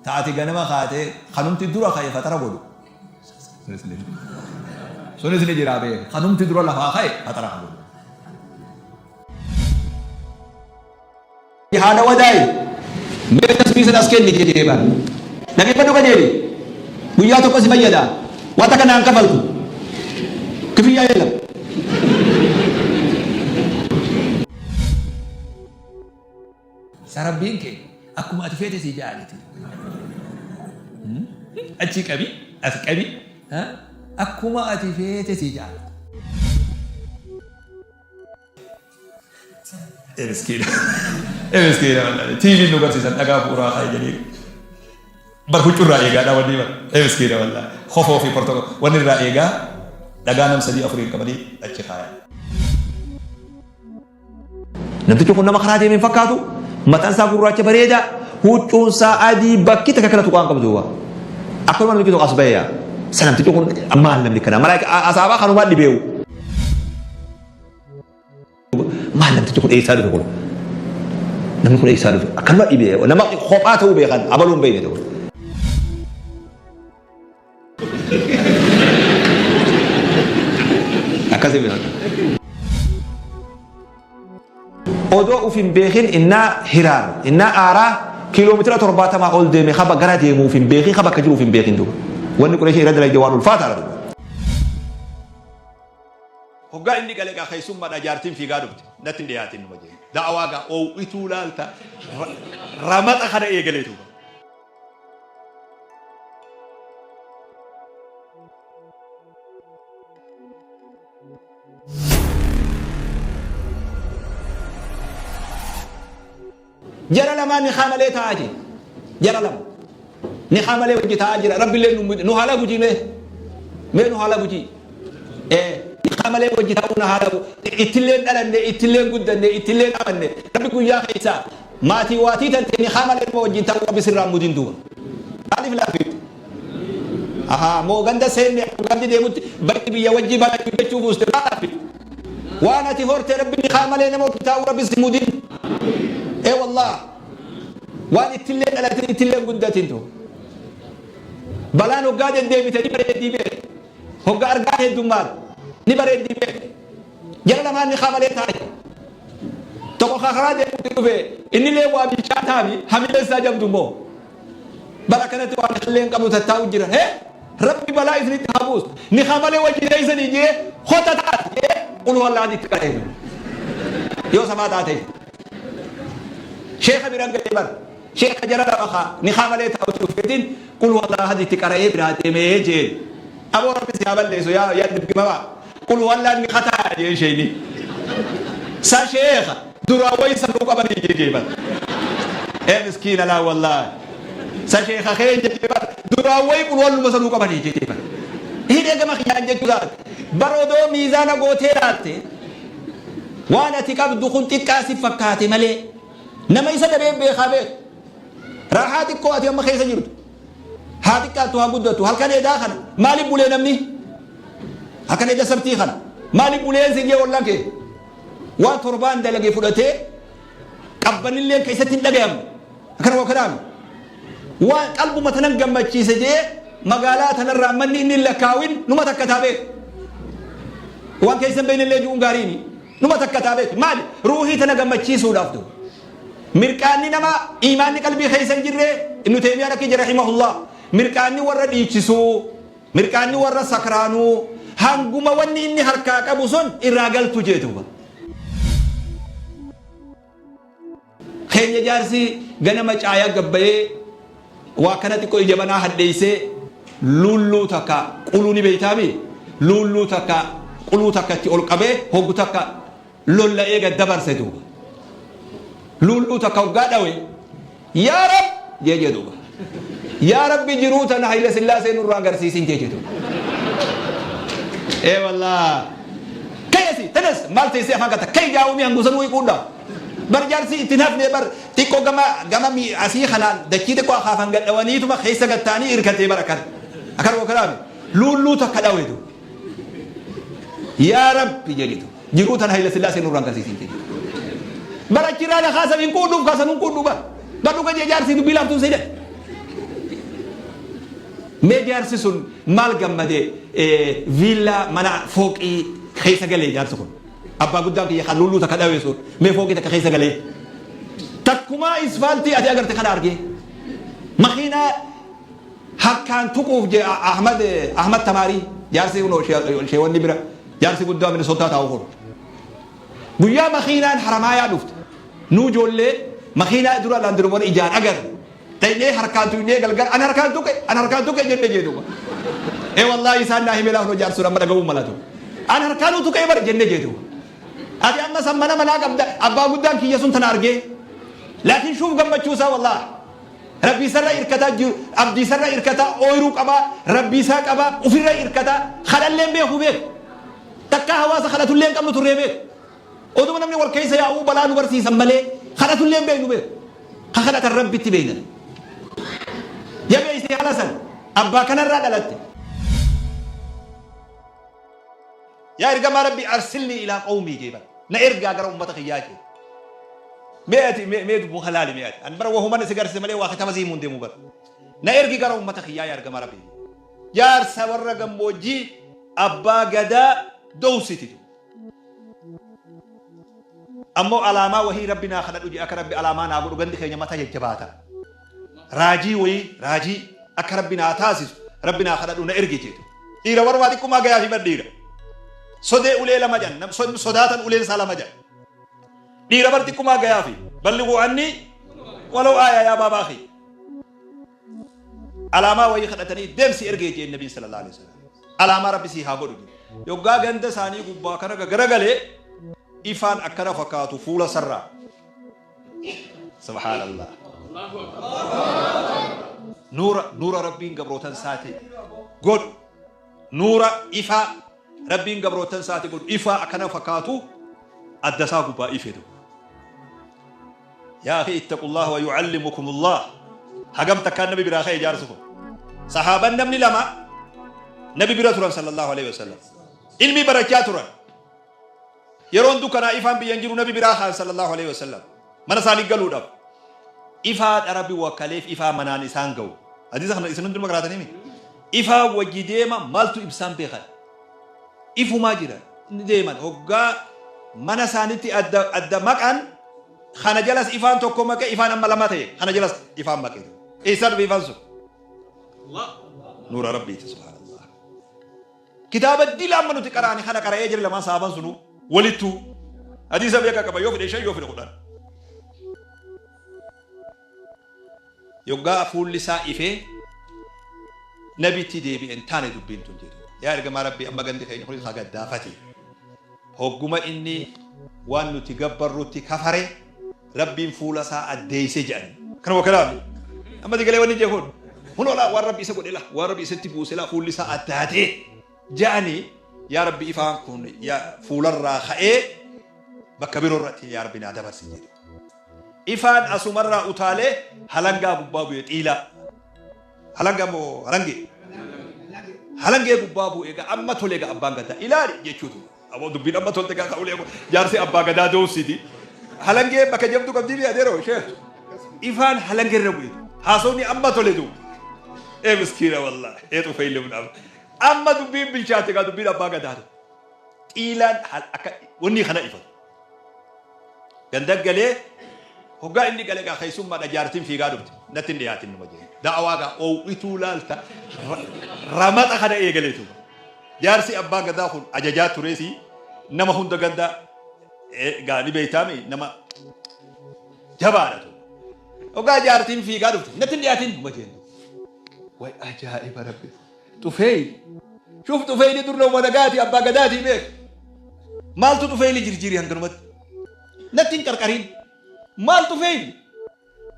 Ta ati ganama kaatee kanumti dura ka'e faxara godhu. Sunis ni jira. Sunis ni jira beeki. Kanumti dura lafaa ka'e faxara ka godhu. Haadha wadaayi mee tasbii san as kenni jedhee bar. Dhageeffadhu qajeeli. Guyyaa tokko si fayyada. Waan takka naan kafaltu. Kifiyyaa yelam. Sa Rabbiin kee akkuma ati feete sii jaalati. Achi qabi, as qabi, akkuma ati feete sii jaalata. Ee miskiina. Ee miskiina wallahi. TV nu garsiisan dhagaa bu'uuraa kaa'e jedhee. Bar huccuu irraa eegaadha wanni bar. Ee miskiina wallahi. Kofoo fi portoko wanni irraa eegaa dhagaa nam sadii afuriin qabanii achi kaayan. Namtichi kun nama karaa deeme hin fakkaatu. Mataan isaa gurraacha bareedaa. Huccuun isaa adii bakki takka kana tuqaan qabdu duuba. Akkanuma namichi tokko as bahe yaa. Sa namtichi kun maal namni kana malaayika asaabaa kanumaa dhibeewu. Maal namtichi kun eessaa dhufe kun? Namni kun eessaa dhufe? Akkanuma dhibee nama kophaa ta'uu beekan abaluu hin beekne ta'u. Akkasii beekan. Odoo uf hin beekin innaa hiraar innaa aaraa kiiloomeetira 70 ol deeme kaba gara deemu uf hin beekin kaba akka jiru uf hin beekin duuba. Wanni Qureeshii irra dalagde waan ulfaataadha duuba. Hoggaa inni gale gaa keessummaadha jaartiin fiigaa dhufte natti hin dhiyaatin numa jeen. Da'awaa gaa oowwituu laalta ramaxa kana eegalee duuba. Jara lamaa nikaa malee taa'aa jira. Jara lama. Nikaa malee wajji taa'aa jira. Rabbillee nu nu haala gujii mee. Mee nu haala gujii. Ee nikaa malee wajji taa'uu na haala ittillee dhalanne ittillee guddanne ittillee amanne. Rabbi guyyaa keessaa maatii waatii tante nikaa malee nama wajjin taa'uu rabbi sirraa mudin duuba. Maaliif laaffifte? Ahaa moo ganda seenne akkuma gandi deemutti bakki biyya wajji barachuu jechuu buuste maal laaffifte? Waan ati horte rabbi nikaa malee nama wajji taa'uu rabbi si mudin. Ee wallah waan ittillee dhalatin ittillee guddatin tu. Balaan hoggaa deddeebite ni bareeddii beek. Hoggaa argaa heddummaat ni bareeddii beek. Jara lamaan nikaa malee taa'e. Tokko karaa deemutti dhufe innillee waa bilchaataami hamileen isaa jabdu immoo. Bara kanatti waan illee hin qabnu tattaa'u jiran. Hee Rabbi balaa isinitti haa buusu. Nikaa malee wajji teessanii jee hota taate jee qul huwallaa itti qaree. Yoo samaa taate. Sheekha bira galee bara. Sheekha jara lama kaa nikaa malee taa'utti dhufeetiin qul huwallaa itti qara'ee biraa deemee jeen. Aboo Rabbi si haa balleessu yaa yaa dibgimamaa. Qul huwallaan ni kataa jeen sheeyni. Sa sheekha duraa wayi sanuu qabanii jee jee bar. Ee miskiina laa wallaahi. Sa sheekha keenya jee bar duraa wayi qul huwalluma sanuu qabanii jee jee bar. Hidhee gama kiyyaan jechuu isaati. Bar odoo miizaana gootee laatte waan ati qabdu kun xiqqaa si fakkaate malee nama isa dhabee beekaa beeku. Raahaa xiqqoo ati amma keessa jirtu. Haa xiqqaattu haa guddattu halkan edaa kana maaliif bulee namni? Halkan eda sabtii kana maaliif bulee sin jee ollaan kee? Waan torbaan dalage fudhatee qabbanillee keessatti hin dhagayamne. Akkana waa kanaami. Waan qalbuma tanan gammachiise jee magaalaa tanarraa manni inni hin lakkaawin numa takka taa beeku. Waan keessa hin beeknellee ju'uun gaariini. Numa takka taa beeku. Maali? Ruuhii tana gammachiisuudhaaf duuba. Mirqaanni nama iimaanni qalbii keessa hin jirre Ibnu Teeymiyaan akki jedhe rahimahullah mirqaanni warra dhiichisuu mirqaanni warra sakraanuu hanguma wanni inni harkaa qabu sun irraa galtu jee duuba. Keenya jaarsi ganama caayaa gabbayee waa kana xiqqoo ija banaa hadheessee luulluu takka quluu ni beeytaami luulluu takka quluu takka itti ol qabee hoggu takka lolla'ee gad dabarse duuba. Luulluu takka hoggaa dhawe yaa Rab jee jee duuba. Yaa Rabbi jiruu tana Hayila Sillaasee nurraa agarsiisin jee jee duuba. Ee wallaa. Kayasi tanas maal teessee afaan kata kai jaawumii hangusanuu hiquudha. Bar jaarsi ittiin hafne bar xiqqoo gama gama asii kanaan dachii xiqqoo akaafan gadhawaniituma keessa gattaanii irkatee bar akkan. Akkan wakaraame luulluu takka dhawe duuba. Yaa Rabbi jedhitu. Jiruu tana Hayila Sillaasee nurraan garsiisin jedhe. Bar achirraa na kaasan hin quudhuuf kaasan hin quudhu bar. Bar dhuga jee jaarsi dubbii laaftuun si jedhe. Mee jaarsi sun maal gammade, viillaa mana fooqii keessa galee jaarsi kun. Abbaa guddaan kiyya kan lulluu takka dhawe sun mee fooqii takka keessa galee. Takkumaa isfaaltii ati agarte kana argee. Makiinaa harkaan tuquuf je Ahmad Ahmad Tamaarii jaarsi kunoo sheewanni bira jaarsi guddaa Minisootaa taa'u kun. Guyyaa makiinaan Haramaayaa dhufte nuu ijoollee makiinaa dura Land Rover ijaan agarre. Dhaynee harkaan tuynee galgal an harkaan tuqe an harkaan tuqe jenne jee duuba. Ee wallaahi isaan naa hime laafnoo jaarsuun amma dhaga'uu malatu. An harkaanuu tuqee bar jenne jee duuba. Ati amma san mana manaa qabda abbaa guddaan kiyya sun tana argee. Laakiin shuuf gammachuu isaa wallaahi. Rabbii isarra irkataa jiru abdii isarra irkataa ooyiruu qabaa rabbii isaa qabaa ofirra irkataa kadhallee beeku beeku. Takkaa hawaasa kadhatullee hin qabnu turree beeku. Oduma namni wal keessa yaa'uu balaa nu barsiisan malee kadhatullee hin beeknu beeku. Ka kadhatan Rabbitti beeynan. Jabeessi haala san abbaa kanarraa dhalatte. Yaa ergamaa Rabbii arsilnii ilaa qawmii jee bar. Na ergaa gara ummata kiyyaa jee. Mee ati mee mee dubbuu halaali mee ati. An bara wahuman si garsiise malee waa kitaba si himuun deemu bar. Na ergi gara ummata kiyyaa yaa ergamaa Rabbii. Jaarsa warra gammoojjii abbaa gadaa dowsititu. Ammoo alaamaa wahii Rabbi naa kadhadhu jedhe akka Rabbi alaamaa naa godhu gandi keenya mata jajjabaata. Raajii wayii raajii akka Rabbi naa taasisu Rabbi naa kadhadhu na ergi jedhu. Dhiira warra waa xiqqumaa gayaa fi bar dhiira. Sodee ulee lama jedhan sodaatan uleen isaa lama jedhan. Dhiira bar xiqqumaa gayaa fi balliguu annii walau aayaa yaa baabaa kiyya. Alaamaa wayii kadhatanii deemsi ergee jeen nabiin sallallahu alaihi wasallam. Alaamaa Rabbi sii haa godhu jedhe. Yoggaa ganda isaanii gubbaa kana garagalee ifaan akkana fakkaatu fuula sarraa. Subhaanallah. Nuura nuura Rabbiin gabrootan isaati godhu. Nuura ifaa Rabbiin gabrootan isaati godhu ifaa akkana fakkaatu adda isaa gubbaa ifetu. Yaa akhi ittaqullaha wa yu'allimukumullah. Hagam takkaan nabi biraa ka'e jaarsi kun. Sahaaban namni lama nabi bira turan sallallahu alaihi wasallam. Ilmi barachaa turan. Yeroon dukkanaa ifaan biyyan jiru nabi biraa ka'an sallallahu alaihi wasallam. Mana isaanii galuudhaaf. Ifaa rabbi wakkaleef ifaa manaan isaan ga'u. Hadiisa kana isin hundinuu qaraatanii mi? Ifaa wajji deema maaltu ibsaan beekan. Ifumaa jira. Ni deeman hoggaa mana isaanitti adda adda maqan. Kana jalas ifaan tokko maqe, ifaan amma lama ta'e. Kana jalas ifaan maqe. Eessaa dhufe ifaan sun? Nuura Rabbiiti subhaanallah. Kitaaba dila amma nuti qaraane kana qara'ee jira lamaan saaban sunuu walittuu. Hadiisa meeqa qaba yoo fedhe 5 yoo fedhe 10. Yoggaa fuulli isaa ifee nabitti deebi'e hin taane dubbiin tun jedhu. Yaa ergamaa Rabbii amma gandi keenya kunis haa gaddaafate. Hogguma inni waan nuti gabbarrutti kafare Rabbiin fuula isaa addeeyse jedhan. Kanuma kalaami. Amma digalee wanni jee kun. Hunoo laa waan Rabbi isa godhe laa waan Rabbi isatti buuse laa fuulli isaa addaatee jedhanii yaa Rabbi ifaan kun fuularraa ka'ee bakka biroo irratti yaa Rabbi naa dabarsi jedhe. Ifaan asumarraa utaalee halangaa gubbaa bu'e xiilaa. Halangaa moo halangee? Halangee gubbaa bu'e egaa amma tole egaa abbaan gadaa ilaali jechuutu. Aboo dubbiin amma tolte egaa ta'ulee jaarsi abbaa gadaa doofsiti. Halangee bakka jabduu qabdii biyya adeeroo sheekh. Ifaan halangee irra bu'e. Haasofni amma tole du. Ee miskiina wallaahi. Ee xufeeyli ibn Amma dubbiin bilchaate egaa dubbiin abbaa gadaa. Xiilaan akka wanni kana ifatu. Ganda galee hoggaa inni gale gaa keessummaadha jaartiin fiigaa dhufte natti hin dhiyaatin numa jeen. Da'awaa gaa oowwituu laalta ramaxa kana eegaleetu. Jaarsi abbaa gadaa kun ajajaa tureesi nama hunda ganda gaa ni beeytaami nama jabaadha tu. Hoggaa jaartiin fiigaa dhufte natti hin dhiyaatin numa jeen. Way ajaa'iba rabbi. Xufeeyl. Shuf Xufeeyli dur nama nagaati abbaa gadaatii beek. Maaltu Xufeeyli jirjiiri hanganumatti? Natti hin qarqariin. Maal Xufeeyli?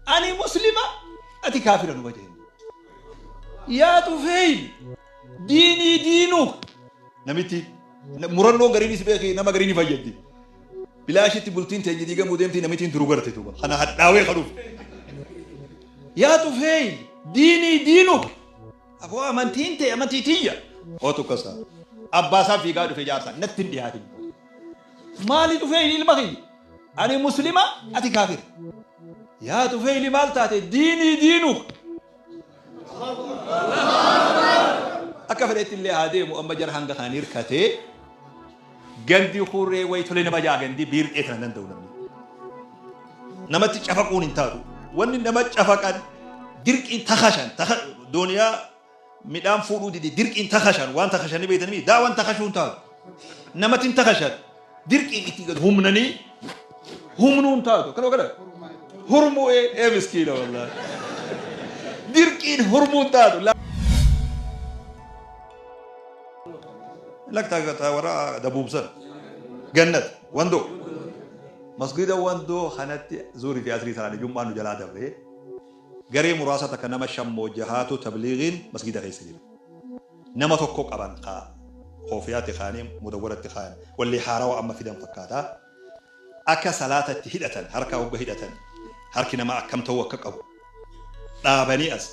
Ani muslima ati kaafira numa jeen. Yaa Xufeeyli diinii diinuu namitti murannoo gariinis beeki nama garii ni fayyaddi. Bilaashitti bultiin teenya diigamuu deemtii namittiin turu garte duuba. Kana hadhaawee kan dhufe. Yaa Xufeeyli diinii diinuu Aboo amantiin tee amantii tiyya. Kootu akkasa. Abbaa isaa fiigaa dhufe jaarsa natti hin dhiyaatin. Maali dhufee ilma kiyya? Ani muslima ati kaafira. Yaa Tufeeyli maal taate diinii diinuk. Bakka fedhetti illee haa deemu, amma jara hanga kana hirkatee gandi hurree wayi tole nama jaa, gandi biirqee kana danda'u namni. Namatti cafaquun hin taatu. Wanni nama cafaqan dirqiin takashan dooniyaa midhaan fuudhuu dide, dirqiin takashan, waan takashanii beektanii daawwan takashuu hin taatu. Namatti hin takashan, dirqiin itti gad humnanii humnuu hin taatu. Kana kana hurmuu ee miskiina, wallaahi dirqiin hurmuu hin taatu. Lakta warra dabuubsan gannat wandoo masgida wandoo kanatti zuurii fi asrii salaanii jum'aan nu jalaa dabree, garee muraasa takka nama shammoo jahaatu tabliigiin masgida keessa jira. Nama tokko qaban ka koofiyaatti kaanii mudawwaratti kaayan, walli haarawa amma fidan fakkaata. Akka salaatatti hidhatan, harka hogga hidhatan harki namaa akkam ta'uu akka qabu dhaabanii, as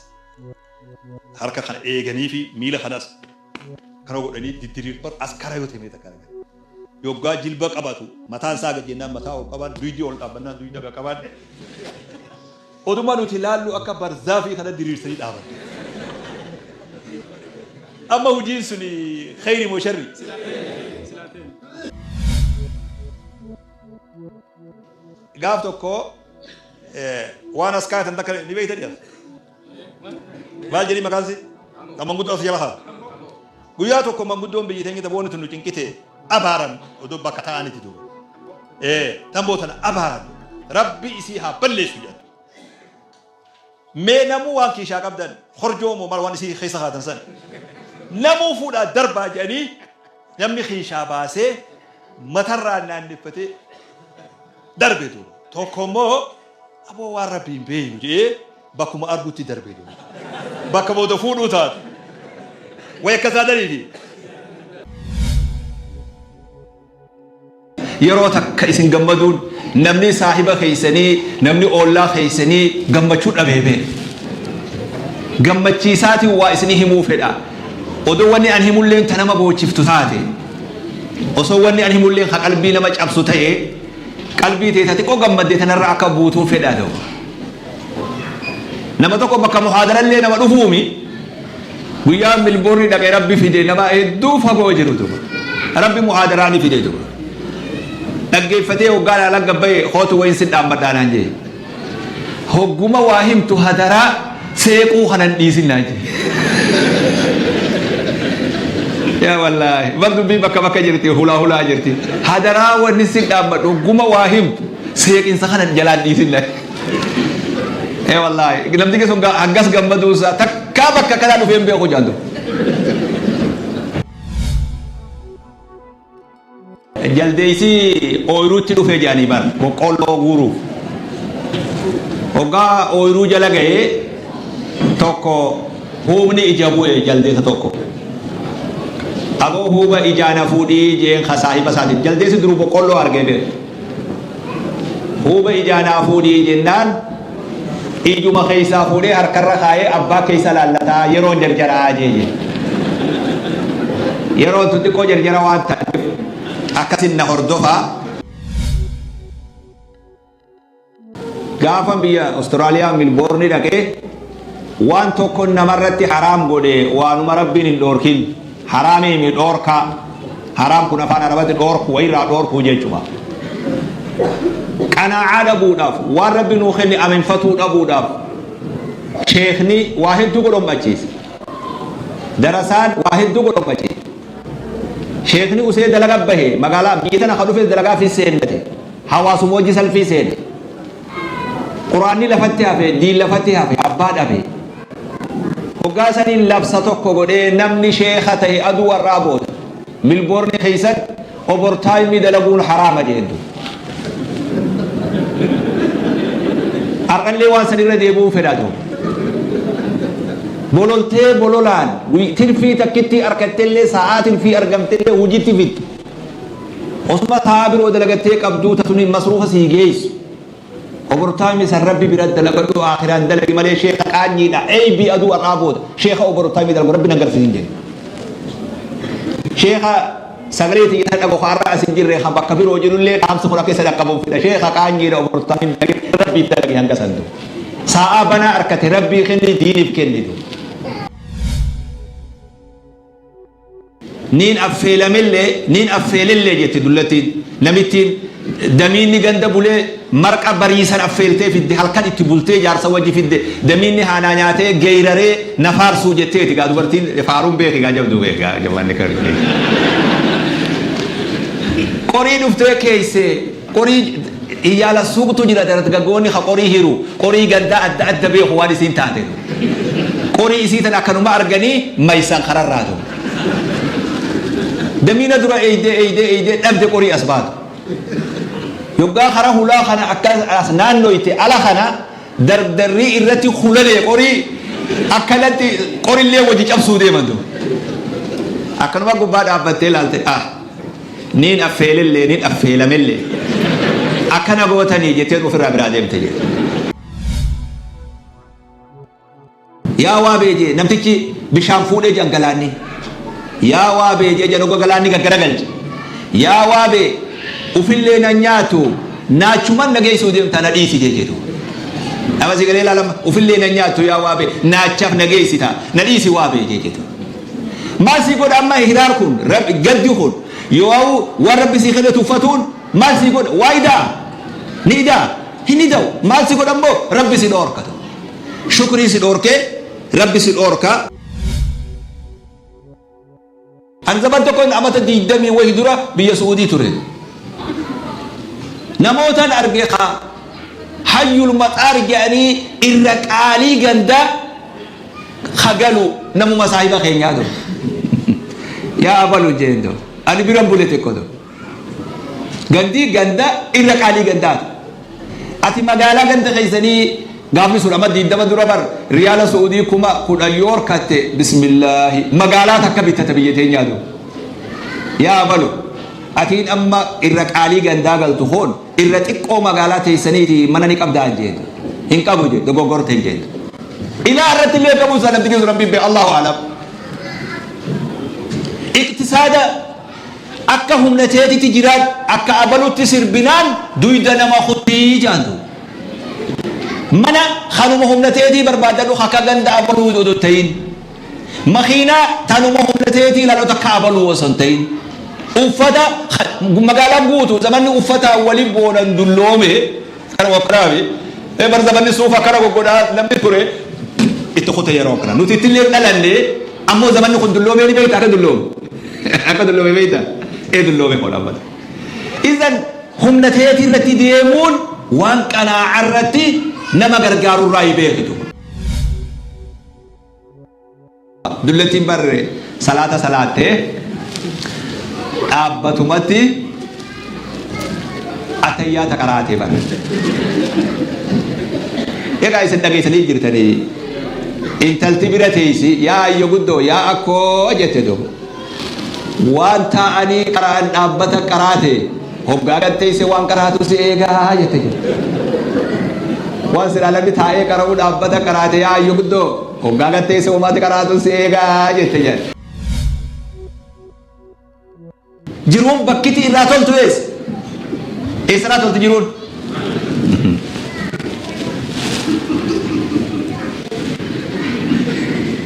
harka kana eeganii fi miila kanas kana godhanii diddiriirfat as kara yoo ta'e takka argan. Yoggaa jilba qabatu mataan isaa gad jennaan mataa ol qaban, duydi ol dhaabbannaan duyda gad qaban. Oduma nuti laallu akka barzaafii kana diriirsanii dhaaban. Amma hojiin suni kheyri moo sharri? Gaaf tokko waan as kaayatan takka ni beeytanii as. Maal jedhii maqaan si? Kan manguddoo as jala haa. Guyyaa tokko manguddoon biyyi teenya taboonni tun nu cinqite abaaran, odoo bakka ta'anitti duuba. Tamboo tana abaaran, Rabbi isii haa balleessu jedhan. Mee namuu waan kiishaa qabdan, korjoo moo maal, waan isii keessa kaatan san, namuu fuudhaa darbaa jedhanii, namni kiishaa baasee matarraa naanneffatee darbe duuba. Tokko immoo aboo waan Rabbi hin beeynu jedhee bakkuma argutti darbe duuba. Bakka booda fuudhuu taatu. Way akka isaa dariifi. Yeroo takka isin gammaduun namni saahiba keessanii, namni oollaa keessanii gammachuu dhabee beeka. Gammachiisaatiin waa isinii himuu fedha. Odoo wanni an himulleen ta nama boochiftu taate, osoo wanni an himulleen ka qalbii nama cabsu ta'e, qalbii tee ta xiqqoo gammadde tanarra akka buutuun fedha ta'u. Nama tokko bakka muhaadarallee nama dhufuumi, guyyaa Milboorni dhaqee Rabbi fide, nama hedduu fagoo jiru duba. Rabbi muhaadaraa ni fide duba. Dhaggeeffatee hoggaan ala gabbaye, "Kootu, wayin sin dhaammadhaa," naan jee. "Hogguma waa himtu hadaraa seequu kanan dhiisin," naan jee. Yaa wallaahi, bar dubbii bakka bakka jirti, hulaa hulaa jirti. "Hadaraa wanni sin dhaammadhu, hogguma waa himtu seeqinsa kana jalaan dhiisin," naan. Ee wallaahi, namni sun hangas gammaduu isaa takkaa bakka kanaa dhufee hin beeku jaallu. Jaldeessi ooyiruutti dhufee jedhanii bar boqqoolloo guuruuf. Hoggaa ooyiruu jala ga'ee tokko huubni ija bu'e jaldeessa tokko. "Aboo, huuba ijaa na fuudhii," jeen ka saahiba isaatiin. Jaldeessi duruu boqqoolloo argee beeku. "Huuba ijaa naa fuudhii," jennaan ijuma keessaa fuudhee harkarra kaayee, "Abbaa keessa laallataa, yeroon jarjaraa," jee. Yeroon tun xiqqoo jarjara waan taateef akkasin na hordofaa. Gaafa biyya Austraaliyaa Milboorni dhaqee waan tokko namarratti haraam godhe, waanuma Rabbiin hin dhoorkin haraamii mi dhoorkaa. Haraam kun afaan Arabatti dhoorku, wayirraa dhoorkuu jechuudha. Qanaacaa dhabuudhaaf, waan Rabbi nuu kenne amanfatuu dhabuudhaaf, sheekni waa hedduu godhommachiise. Darasaan waa hedduu godhommachiise. Sheekni usee dalaga bahe, magaalaa biyya tana ka dhufes dalagaa fi seennate. Hawaasuma hojii salfii seene. Quraanni lafatti hafe, diin lafatti hafe, abbaa dhabe. Hoggaa saniin labsa tokko godhee, namni sheeka ta'e aduu warraa booda Milboorni keessatti overtime dalaguun haraama jeentu. Har'allee waan san irra deebi'uu fedhatu. Bololtee bololaan tirfii takkitti harkattellee, sa'aa tirfii argamtellee hojiitti fixxu. Osuma ta'aa biroo dalagattee qabduu tasuni masruufa sii geessu. Overtime san Rabbi bira dalagadhu, akhiraan dalagi malee sheeka qaanyiidha. Eeybii aduu har'aa booda sheeka overtime dalagu Rabbi nan garsiisin jedhe. Sheeka sagalee xiyya dhabu har'a as hin jirre, kan bakka biroo jirullee dhaamsa kun akka isa dhaqqabuuf fedha. Sheeka qaanyiidha, overtime dalagi, Rabbiif dalagi hanga santu. Sa'aa banaa harkate Rabbii kenni, diiniif kennitu. Niin affeelamellee niin affeelellee jetti dullattiin namittiin damiinni ganda bulee marqa bariisan affeeltee fidde halkan itti bultee jaarsa wajji fidde damiinni haanaa nyaatee geeyraree na faarsuu jetteeti gaa dubartiin faaruun beeki gaa jabduu beeki gaa jabanni kan qorii dhuftee keeyse qorii iyyaala suuqtu jira dargaggoonni ka qorii hiru qorii gandaa adda adda beeku waan isiin taate qorii isii tan akkanuma arganii maysan kararraa ta'u damiina dura eeydee eeydee eeydee dhabde qorii as baatu yoggaa kara hulaa kana akka as naannoyte ala kana dardarrii irratti hulalee qorii akkanatti qorillee wajji cabsuu deeman tu akkanuma gubbaa dhaabbattee ilaalte ah niin affeelellee niin affeelamellee akkana gootanii jetteen ofirraa biraa deemte jedhe. Yaa waabee jee namtichi bishaan fuudhee jedhan galaanni. Yaa waabee jee jedhan ogga galaanni gaggaragalche. Yaa waabee ufillee nan nyaatu naachuman na geessuu deemtaa na dhiisi jee jedhu. Nama si galee ilaalama ufillee nan nyaatu yaa waabee naachaaf na geessita na dhiisi waabee jee jedhu. Maal sii godha amma hiraar kun gaddi kun yoo waan rabbi sii kenne tuffatuun maal sii godha waa idaa ni idaa hin ida'u maal si godha immoo rabbi si dhoorkatu. Shukrii si dhoorkee Rabbi si dhoorka. An zaman tokko amata 20 wahi dura biyya Su'uudii ture. Namootan arge ka hayyul maxaar jedhanii irra qaalii ganda ka galu namuma saahiba keenyaa ture. Yaa abalu jeen ture. Ani biran bule xiqqo ture. Gandii ganda irra qaalii gandaati. Ati magaalaa ganda keessanii gaafni sun amma 20 dura bar riyaala Su'uudii 10,000 yoo horkatte bismillaahi magaalaa takka bittata biyya teenyaa dur. Yaa abalu atiin amma irra qaalii gandaa galtu hoon irra xiqqoo magaalaa teessaniiti mana ni qabdaa hin jeen. Hin qabu jee dogoggorte hin jeen. Ilaa irratti illee qabuu isaa namtichi sun rabbiin beeka Allahu alam. Iqtisaada Akka humna teetiti jiraadhu, akka abalutti sirbinaan duyda nama kutii jaan duuba. Mana kanuma humna teetii barbaaddadhu ka akka ganda abaluu odoo hin ta'in. Makiinaa tanuma humna teetii ilaalu takka abaluu osoo hin ta'in. Uffata magaalaan guutu zamanni uffataan wali boonan dulloome kanuma kanaami. Bar zamanni suufa akkana goggodhaa namni ture itti kute yeroo kana. Nuti ittillee dhalanne ammoo zamanni kun dulloomee ni beekta akka dulloome. Akka dulloome beekta? Ee dulloome kun amma. Izan humna teetii irratti deemuun waan qanaa'a irratti nama gargaaru irraa hin beekitu. Dullattiin barre salaata salaattee dhaabbatumatti atayyaata qaraatee barre. Egaa isin dhageessanii jirtanii Intalti bira teessi, yaa ayyo guddoo, yaa akkoo jette duuba. Waan taa'anii qara'an dhaabbata qaraate, hoggaa gad teesse waan qaraatu si eegaa jette jedhe. Waan silaa namni taa'ee qara'uu dhaabbata qaraate yaa ayyo guddoo, hoggaa gad teesse homaati qaraatu si eegaa jette jedhe. Jiruun bakkiti irraa toltu eessa? Eessarraa tolti jiruun?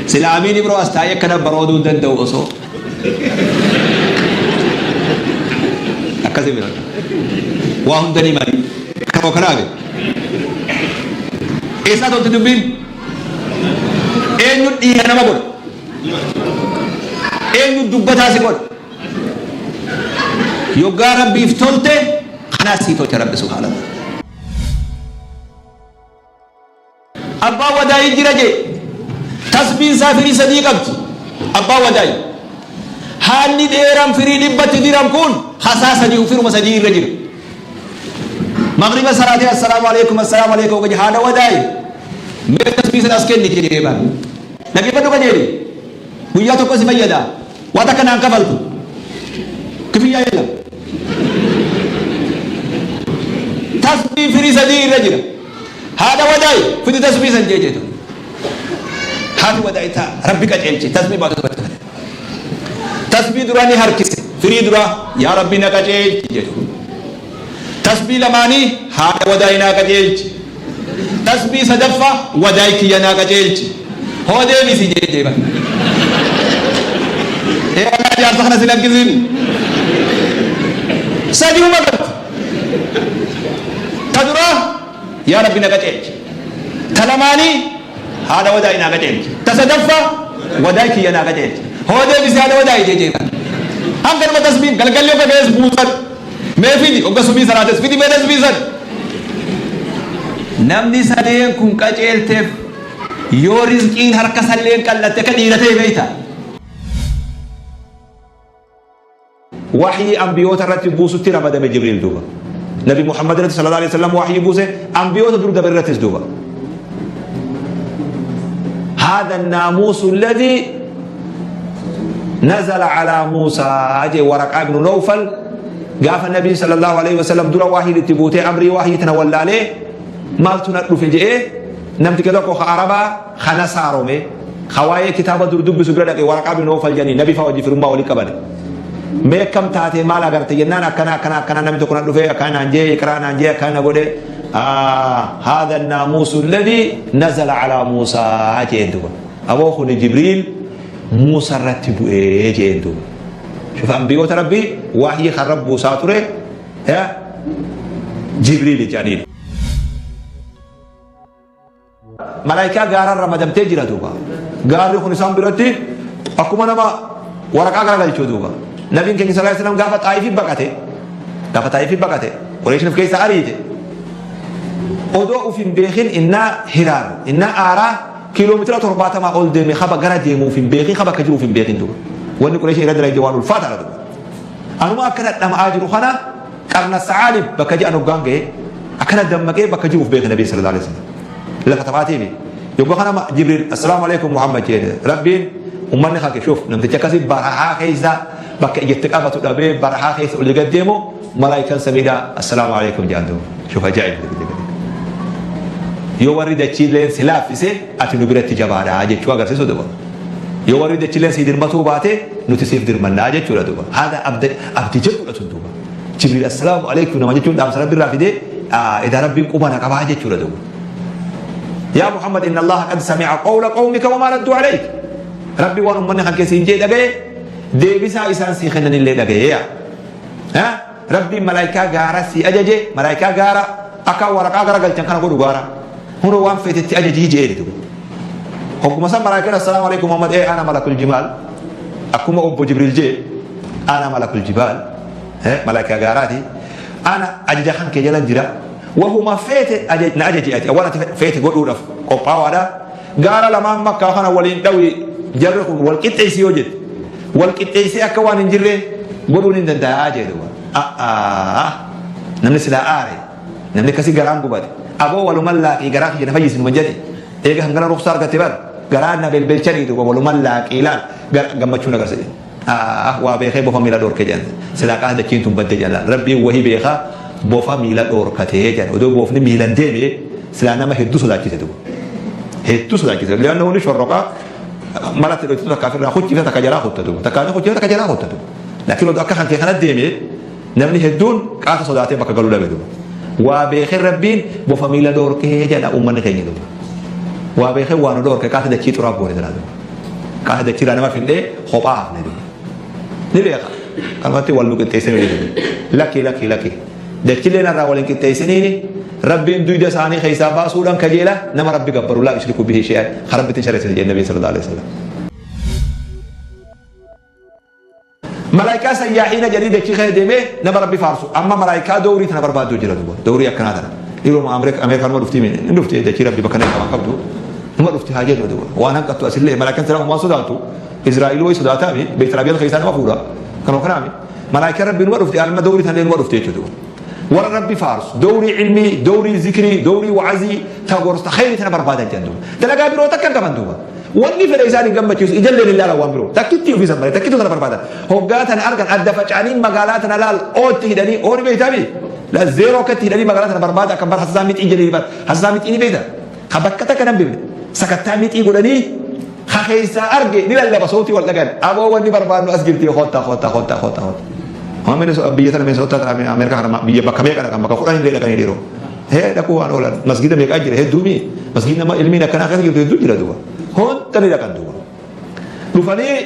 Sila Amiin Ibroo as taa'ee akkana barooduu hin danda'u osoo. Akkasii bira. Waa hunda ni mari. Kanoo kanaafi. Eessaa tolti dubbiin? Eenyu dhiira nama godha? Eenyu dubbataa si godha? Yoggaa Rabbiif tolte kanaas sii tolcha Rabbi subhaanahu wa ta'ala. Abbaan wadaayii jira jee tasbiin isaa firii sadii qabdi. Abbaan wadaayii. Haalli dheeraan firii dhibbatti diran kun hasaa sadii firuma sadii irra jira. Magriba salaatee assalaamu alaikum assalaamu alaikum haadha wadaayi mee tasbii sana as kenni jedhee bara. Dhaggeeffadhu qajeeli. Guyyaa tokko si fayyada. Waa takka naan kafaltu. Kifiyyaa yelam. Tasbii firii sadii irra jira. Haadha wadaayi fidi tasbii san jee jeetu. Haati wadaayi taa rabbi qajeelche tasbii baatu tokko. Tasbii duraa ni harkise firii duraa yaa rabbi na qajeelchi jedhu. Tasbii lamaanii haadha wadaayi naa qajeelchi. Tasbii sadaffa wadaay kiyya naa qajeelchi. Hoo deebisi jee jeeban. Ee walaa jaarsa kana si lakkisin. Sadiuma qabdi. Ta duraa yaa Rabbi na qaceelchi. Ta lamaanii haadha wadaay naa qaceelchi. Ta sadaffaa wadaay kiyya naa qaceelchi. Hoo deebisi haadha wadaay jee jeetan. Hanga nama tasbiin galgalli hogga ga'es buusan. Mee fidi hogga subii salaates fidi mee tasbii san. Namni sadeen kun qaceelteef yoo rizqiin harka salleen qal'atte akka dhiira ta'e beeyta. Wahyii anbiyoota irratti buusutti ramadame Jibriil duuba. Nabi Muhammad irratti sallallahu alaihi wasallam wahyii buuse, anbiyoota dur dabre irrattis duuba. هذا الناموس الذي نزل على موسى جي ورقة بن نوفل قاف النبي صلى الله عليه وسلم در واهي لتبوتي أمري واهي تنولى عليه مالتنا في جئ نمت كذا كو عربا خنا سارومي خوايه كتابة در دب سبرا ورقة بن نوفل جاني نبي فوجي في رمبا ولي قبل mee akkam taate maal agarte jennaan akkana akkana akkana namni tokko na dhufee akkana naan jee iqraa naan jee akkana godhe. هذا الناموس الذي نزل على موسى jeen duba. Aboo kun Jibriil Muusa irratti bu'ee jeen duba. Shufa ambiyoota Rabbii wahyii kan rabbuusaa ture Jibriil jedhaniin. Malaayikaa gaaraan ramadamtee jira duuba. Gaarri kun isaan biratti akkuma nama waraqaa garagalchuu duuba. Nabiin keenya sallallahu alaihi wasallam gaafa Xaayifii baqate, gaafa Xaayifii baqate, Qureeshin of keessaa ariite. Odoo uf hin beekin innaa hiraar, innaa aaraa kiiloomeetira 70 ol deeme kaba gara deemu uf hin beekin, kaba akka jiru uf hin beekin duuba. Wanni Qureeshin irra dalagde waan ulfaataadha duuba. Anuma akkana dhama'aa jiru kana qarna sa'aalib bakka jedhan hoggaan ga'e akkana dammaqee bakka jiru uf beeke Nabiin sallallahu alaihi wasallam. Lafa taphaatiimi. Yoggaa kana Jibriil assalaamu alaikum Muhammad jedhe. Rabbiin ummanni kan shuuf namticha akkasii barahaa keessa bakka ijatti qabatu dhabee barahaa keessa olii gad deemu malaayikaan samiidhaa assalaamu alaikum jedhan duuba. Shuuf ajaa'ib. Yoo warri dachiileen si laaffise ati nu biratti jabaadha jechuu agarsiisu duuba. Yoo warri dachiileen si dirmatuu baate nuti siif dirmannaa jechuudha duuba. Haadha abdi jedhudha tun duuba. Jibriil assalaamu alaikum nama jechuun dhaamsa rabbi irraa fidee edaa rabbiin quba na qabaa jechuudha duuba. Yaa Muhammad inna Allaha qad sami'a qawla qawmika wa maa raddu alayk. Rabbi waan ummanni kan keessa hin jee dhagaye deebisaa isaan sii kennan illee dhagaye yaa. Rabbiin malaayikaa gaara sii ajaje, malaayikaa gaara akka waraqaa gara galchan kana godhu gaara. Hunoo waan feetetti ajajii je'ee duuba. Hogguma san malaayikaan assalaamu alaikum Muhammad ee ana malakul jimaal. Akkuma obbo Jibriil jee ana malakul jibaal malaayikaa gaaraati. Ana ajaja kan kee jalan jira. Wahuma feete na ajaji ati waan ati feete godhuudhaaf qophaawaadha. Gaara lamaan Makkaa kana waliin dhawi, jarri kun wal qixxeessi yoo jette wal qixxeessee akka waan hin jirre godhuun hin danda'a jedhu. Namni silaa aare, namni akkasii garaan gubate, aboo waluman laaqii garaa kiyya na fayyisi numa jedhe. Eega hangana ruksaa argatte bar garaa na belbelchanii duuba waluman laaqii laal gammachuun agarsiise. Waa beekee bofa miila dhoorke jedhan. Silaa qaasa dachiin tun badde jedhan. Rabbiin wahii beekaa bofa miila dhoorkatee jedhan. Odoo bofni miilan deeme silaa nama hedduu sodaachise duuba. Hedduu sodaachise. Lianna hundi shorroqaa malatti dhoytu takka ofirraa kuchifte takka jalaa kutta duuba. Takka ni kuchifte takka jalaa kutta duuba. Laakiin odoo akka kan kee kana deeme namni hedduun qaasa sodaatee bakka galuu dhabe duuba. Waa beekee Rabbiin bofa miila dhoorkee jedha uummanni keenya duuba. Waa beekee waa nu dhoorke qaasa dachii xuraa goone jalaa duuba. Qaasa dachiirraa nama findhee kophaa hafne duuba. Ni beeka. Kanumatti wal nu qixxeessanii jedhu. Lakki lakki lakki. Dachiilee narraa wal hin qixxeessiniini Rabbiin duyda isaanii keessaa baasuudhaan kajeela nama Rabbi gabbaru laa yushriku bihi shay'an kan Rabbitti hin shareessine jedhe Nabiin sallallahu alaihi wasallam. Malaayikaa sayyaahiina jedhanii dachii keessa deemee nama Rabbi faarsu. Amma malaayikaa dowrii tana barbaaddu jira duuba. Dowrii akkanaa tana. Dhiiruma Ameerikaa numa dhufti hin dhufti dachii Rabbi bakka nama qabdu. Numa dhufti haa jennu duuba. Waan hanqattu asillee malaayikaan silaa waan sodaattu. Israa'eel wayi sodaataami beekta Rabbi keessaa nama fuudha. Kanuma kanaami. Malaayikaan Rabbi numa dhufti amma dowrii tanallee numa dhufti jechuudha. Warra Rabbi faarsu, dowrii ilmii, dowrii zikrii, dowrii wa'azii, ta gorsa khayrii tana barbaadan jedhan duuba. Dalagaa biroo takka hin qaban duuba. Wanni fedha isaan hin gammachiisu ijalleen hin laalan waan biroo. Takkitti ofii san malee takkitti tana barbaadan. Hoggaa tana argan adda faca'anii magaalaa tana laal ootti hidhanii ooni beektaami. La zeeroo akkatti hidhanii magaalaa tana barbaada akka bar hasasaa mixii jedhanii bar hasasaa mixii ni beekta. Ka bakka takka nan beekne sakattaa mixii godhanii ka keessaa arge ni lallaba sootii wal dhagan. Aboo wanni barbaadnu as jirti koottaa koottaa koottaa koottaa koottaa. Amma biyya tana Minnesota tana Ameerikaa kana biyya bakka meeqa dhaqan, bakka 10 illee dhaqanii dhiiroo. Hee dhaquu waan oolan masgiida meeqaa jira hedduumi, masgiidni nama ilmiin akkanaa keessa jirtu hedduu jira duuba. Hunda ni dhaqan duuba. Dhufanii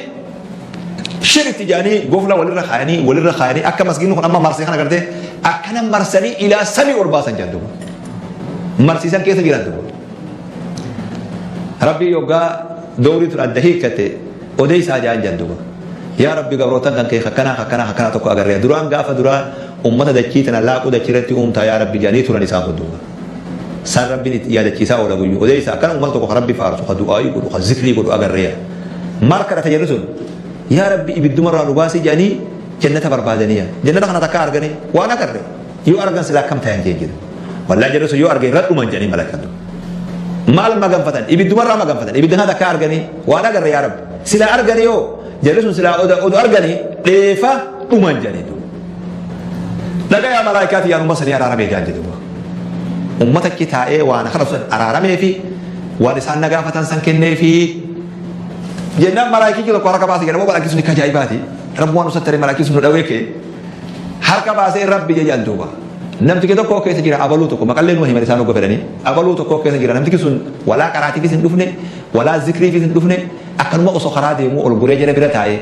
Shiritti jedhanii gofla walirra kaayanii walirra kaayanii akka masgiidni kun amma marsee kana gartee akkana marsanii ilaa samii ol baasan jedhan duuba. Marsiisan keessa jiran duuba. Rabbii yoggaa dowrii tun adda hiikkate odeessaa jedhan jedhan duuba. Yaa Rabbi, gabrootan kan kee akkanaa akkanaa akkanaa tokko agarree duraan gaafa duraa ummata dachii tana laaquu dachii irratti uumtaa yaa Rabbi jedhanii turan isaan kun duuba. San Rabbiin itti yaadachiisaa oola guyyuu. Odeessa akkana ummata tokko ka Rabbi faarsu, ka du'aayii godhu, ka zikrii godhu agarreera. Maal kadhata jedhu sun? Yaa Rabbi, ibiddumarraa nu baasii jedhanii jannata barbaadanii. Jannata kana takka arganii waan agarre yoo argan silaa akkam tayan jeen jedhu. Wallaa jedhu sun yoo arge irra dhuman jedhanii malakkan. Maal maganfatan? Ibiddumarraa maganfatan. Ibidda kana takka arganii waan agarre yaa Rabbi. Silaa arganii yoo jedhu sun silaa odu arganii dheefa dhuman jedhanii. Dhagayaa malaayikaati yaan ummata sanii araaramee jaan jedhu. Ummata achi taa'ee waan kana sun araaramee fi waan isaan na gaafatan san kennee fi jennaan malaayikichi tokko harka baasee jedhamu malaayikichi sun akka ajaa'ibaati. Rabbi waan usattare malaayikichi sun nu dhawee kee harka baasee Rabbi jedhan duuba. Namtichi tokko keessa jira, abaluu tokko maqallee numa himan isaan hogga fedhanii, abaluu tokko keessa jira. Namtichi sun walaa qaraatiifis hin dhufne, walaa zikriifis hin dhufne, akkanuma osoo karaa deemuu ol guree jala bira taa'ee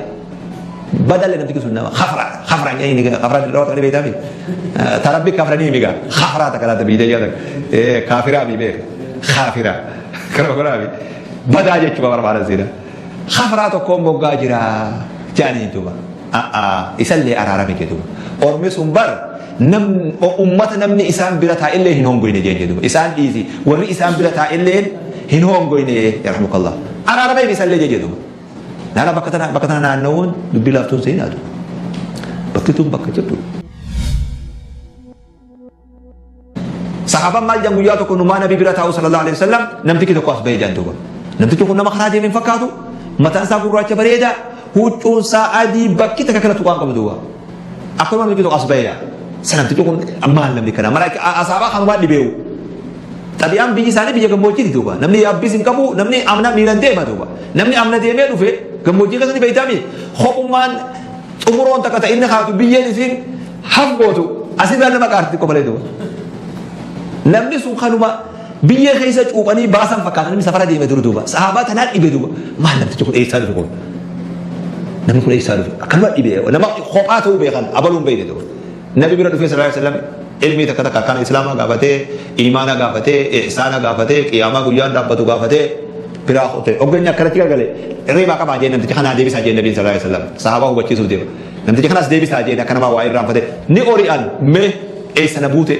badalle. Namtichi sun nama khafra khafra jedhanii khafra dirraa ta'anii beektaa tarabbi kafranii miga khafraa takka laata biidee jedhan kaafiraa mi beeka kaafiraa kana kanaa mi badaa jechuudha barbaadan seena khafraa tokkoon moggaa jira jedhanii duuba isallee araarame jedhuba. Ormi sun bar nam ummata namni isaan bira taa'ellee hin hongoyne jeen jedhuba. Isaan dhiisi, warri isaan bira taa'ellee hin hongoyne, yarhamukallah, araarame isallee jedhuba. Naana bakka tana naanna'uun dubbii laaftuun seenaatu. Bakki tun bakka jirtu. Sahaabaan maal jedhan? Guyyaa tokko numaa nabii bira taa'u sallallahu alaihi wasallam, namtichi tokko as bahee jedhan duuba. Namtichi kun nama karaa deeme hin fakkaatu. Mataan isaa gurraacha bareeda. Huccuun isaa adii, bakki takka kana tuqaan qabu duuba. Akkuma namtichi tokko as bahee sa namtichi kun maal namni kana malaayika asaabaa kanumaa dhibeewu. Xabi'aan biyyi isaanii biyya gammoojjiiti duuba. Namni yaabbis hin qabu, namni amna miilan deema duuba. Namni amna deemee dhufe gammoojjii keessatti beeytaami. Kophummaan xumuroon takka ta'e inni kaatu biyyeen isiin hafgootu asirraa nama qaarti xiqqoo malee duuba. Namni sun kanuma biyyee keessa cuuphanii baasan fakkaata namni safara deeme dur duuba. Sahaabaa tanaa dhibe duuba. Maal namtichi kun, eessaa dhufe kun? Namni kun eessaa dhufe? Akkanuma dhibe, nama kophaa ta'uu beekan abaluun beeyne duuba. Nabi bira dhufee sallallahu alaihi wasallam ilmii takka takka akkaan islaamaa gaafatee, iimaana gaafatee, ihsaana gaafatee, qiyaamaa guyyaan dhaabbatu gaafatee biraa kute. Hogganni akkanatti gargale reebaa qabaa jeen, namticha kanaa deebisaa jeen nabiin sallallahu alaihi wasallam. Sahaabaa hubachiisuuf deema. Namticha kanas deebisaa jeen, akka namaa waa irraanfate. Ni ori'an, mee eessa na buute?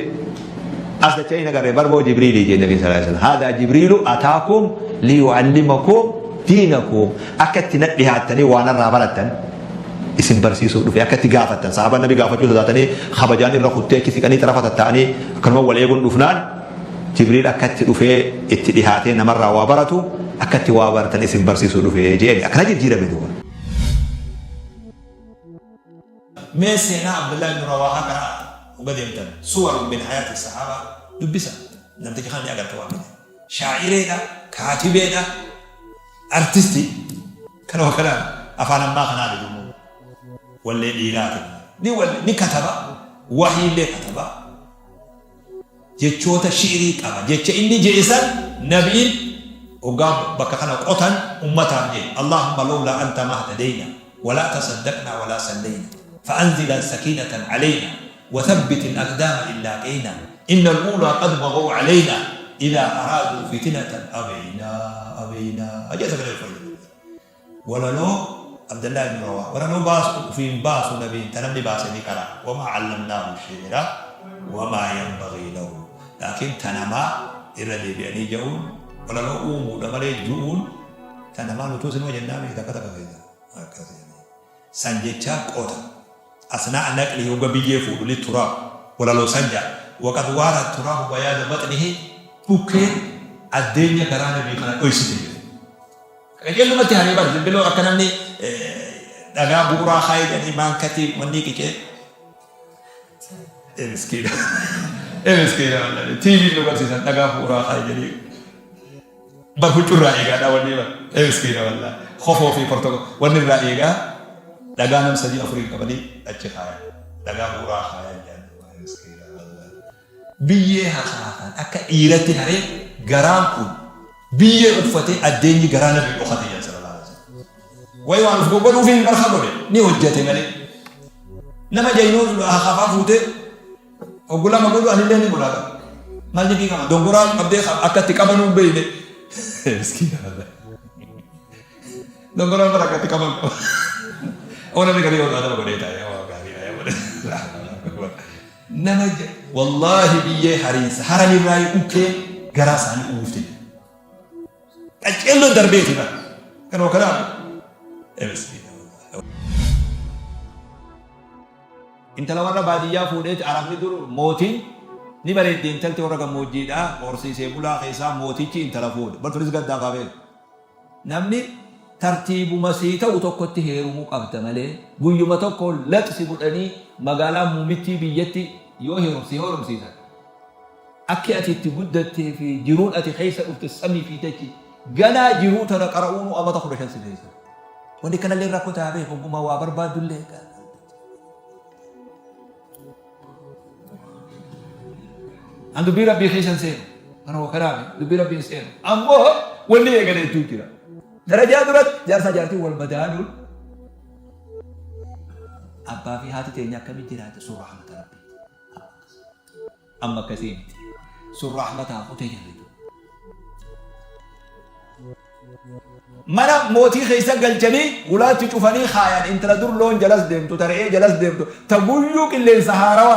As dachee hin agarre barboo Jibriilii jeen nabiin sallallahu alaihi wasallam. Haadaa Jibriilu ataakum liyu'allimakum diinakum, akka itti na dhihaattanii waan irraa barattan isin barsiisuuf dhufe, akka itti gaafattan. Sahaabaan nabi gaafachuu sodaatanii kabajaan irra kuttee achi siqanii xarafa tatta'anii akkanuma wal eeguun dhufnaan, Jibriil akka itti dhufee itti dhihaatee namarraa waa baratu, akka itti waa baratan isin barsiisuu dhufe jeen. Akkana jijjiirame duuba. Mee seenaa Abdullah ibn Rawaahaa kana hogga deemtan suwarun min hayaati sahaabaa dubbisa. Namticha kana ni agarta waan kana. Shaa'ireedha, kaatibeedha, artistii kanuma kana afaan ammaa kanaa miti immoo wallee dhiiraati. Ni walle, ni kataba, wahiillee kataba, jechoota shi'irii qaba. Jecha inni je'e san nabiin hoggaa bakka kana qotan ummataaf je'e: Allahumma lawlaa anta mahtadayna walaa tasaddaqnaa walaa sallayna, fa'anzilan sakiinatan alayna wathabbit al-aqdaama in laaqayna, inna al-uulaa qad baghaw alayna, idhaa araaduu fitnatan abaynaa abaynaa je'e. Sagalee ol fayyadame. Walaloo Abdallah ibn Rawaa walaloo baasu ufiin baasu nabiin ta namni baase ni qara, wamaa allamnaahu shi'ra wamaa yanbaghii lahu, laakiin ta namaa irra deebi'anii ja'uun walaloo uumuudha malee ju'uun ta namaa nutuu sinuma jennaa miti takka takka keessa akkasii san jechaa qota asnaa'a naqlihi hogga biyyee fuudhu litturaab walaloo san ja'a, waqad waara turaabu bayaada baxnihi, dhukkeen addeenya garaa nabii kana dhoysite jedhe. Qajeelumatti haree bar bilbiloo akka namni dhagaa bu'uuraa kaayee jedhanii maankatti wanni qicee. Ee miskiina. Ee miskiina wallahi. TV nu barsiisan dhagaa bu'uuraa kaayee jedhanii. Bar huccurraa eegaadha wanni bar. Ee miskiina wallahi. Kofoo fi portoko wanni irraa eegaa dhagaa nam sadii afurii qabanii achi kaayan. Dhagaa bu'uuraa kaayan jedhan. Ee miskiina wallahi. Biyyee hasaasaan akka dhiiratti haree garaan kun biyyee uffatee addeenyi garaa nabii dhokate jedhan sallallahu alaihi wasallam. Wayi waan uf goggodhuufi hin barka godhe ni hojjate malee. Nama jaynoo hafaa fuutee hoggu lama godhu anillee ni godha. Maal jedhii qaba? Dongoraa qabdee akka itti qabanuu hin beekne. Miskiina wallahi. Dongoraan bara akka itti qaban qaba. Oo namni garii oduu adaba godhee taa'ee waa gaarii yaa godhe. Nama wallaahi biyyee hariinsa haranirraa ukkee garaa isaanii uwwifte. Qaceelloon darbeeti bara. Kanuma kanaa. Miskiina wallahi. Intala warra baadiyyaa fuudheeti Arabni dur mootiin ni bareeddi intalti warra gammoojjiidha horsiisee bulaa keessaa mootichi intala fuudhe. Bar tunis gaddaaf haa beeku. Namni tartiibuma sii ta'u tokkotti heerumuu qabda malee guyyuma tokko lax si godhanii magaalaa muumittii biyyatti yoo heerum si heerumsiisan. Akki ati itti guddattee fi jiruun ati keessa dhufte samii fi dachii ganaa jiruu tana qara'uunuu amata 15 si feesa. Wanni kanallee rakkoo ta'a beeku ogummaa waa barbaaddullee. An dubbii rabbii keessa hin seenu. Kanuma kanaaf dubbii rabbii hin seenu. Ammoo wanni eegale hedduu jira. Darajaa duratti jaarsaa jaartiin wal madaaluun abbaa fi haati teenya akkamitti jiraate sun rahmata rabbii. Amma akkasii miti. Sun rahmataa kutee jirri. Mana mootii keessa galchanii hulaatti cufanii kaayan intala dur loon jalas deemtu ta re'ee jalas deemtu ta guyyuu qilleensa haarawa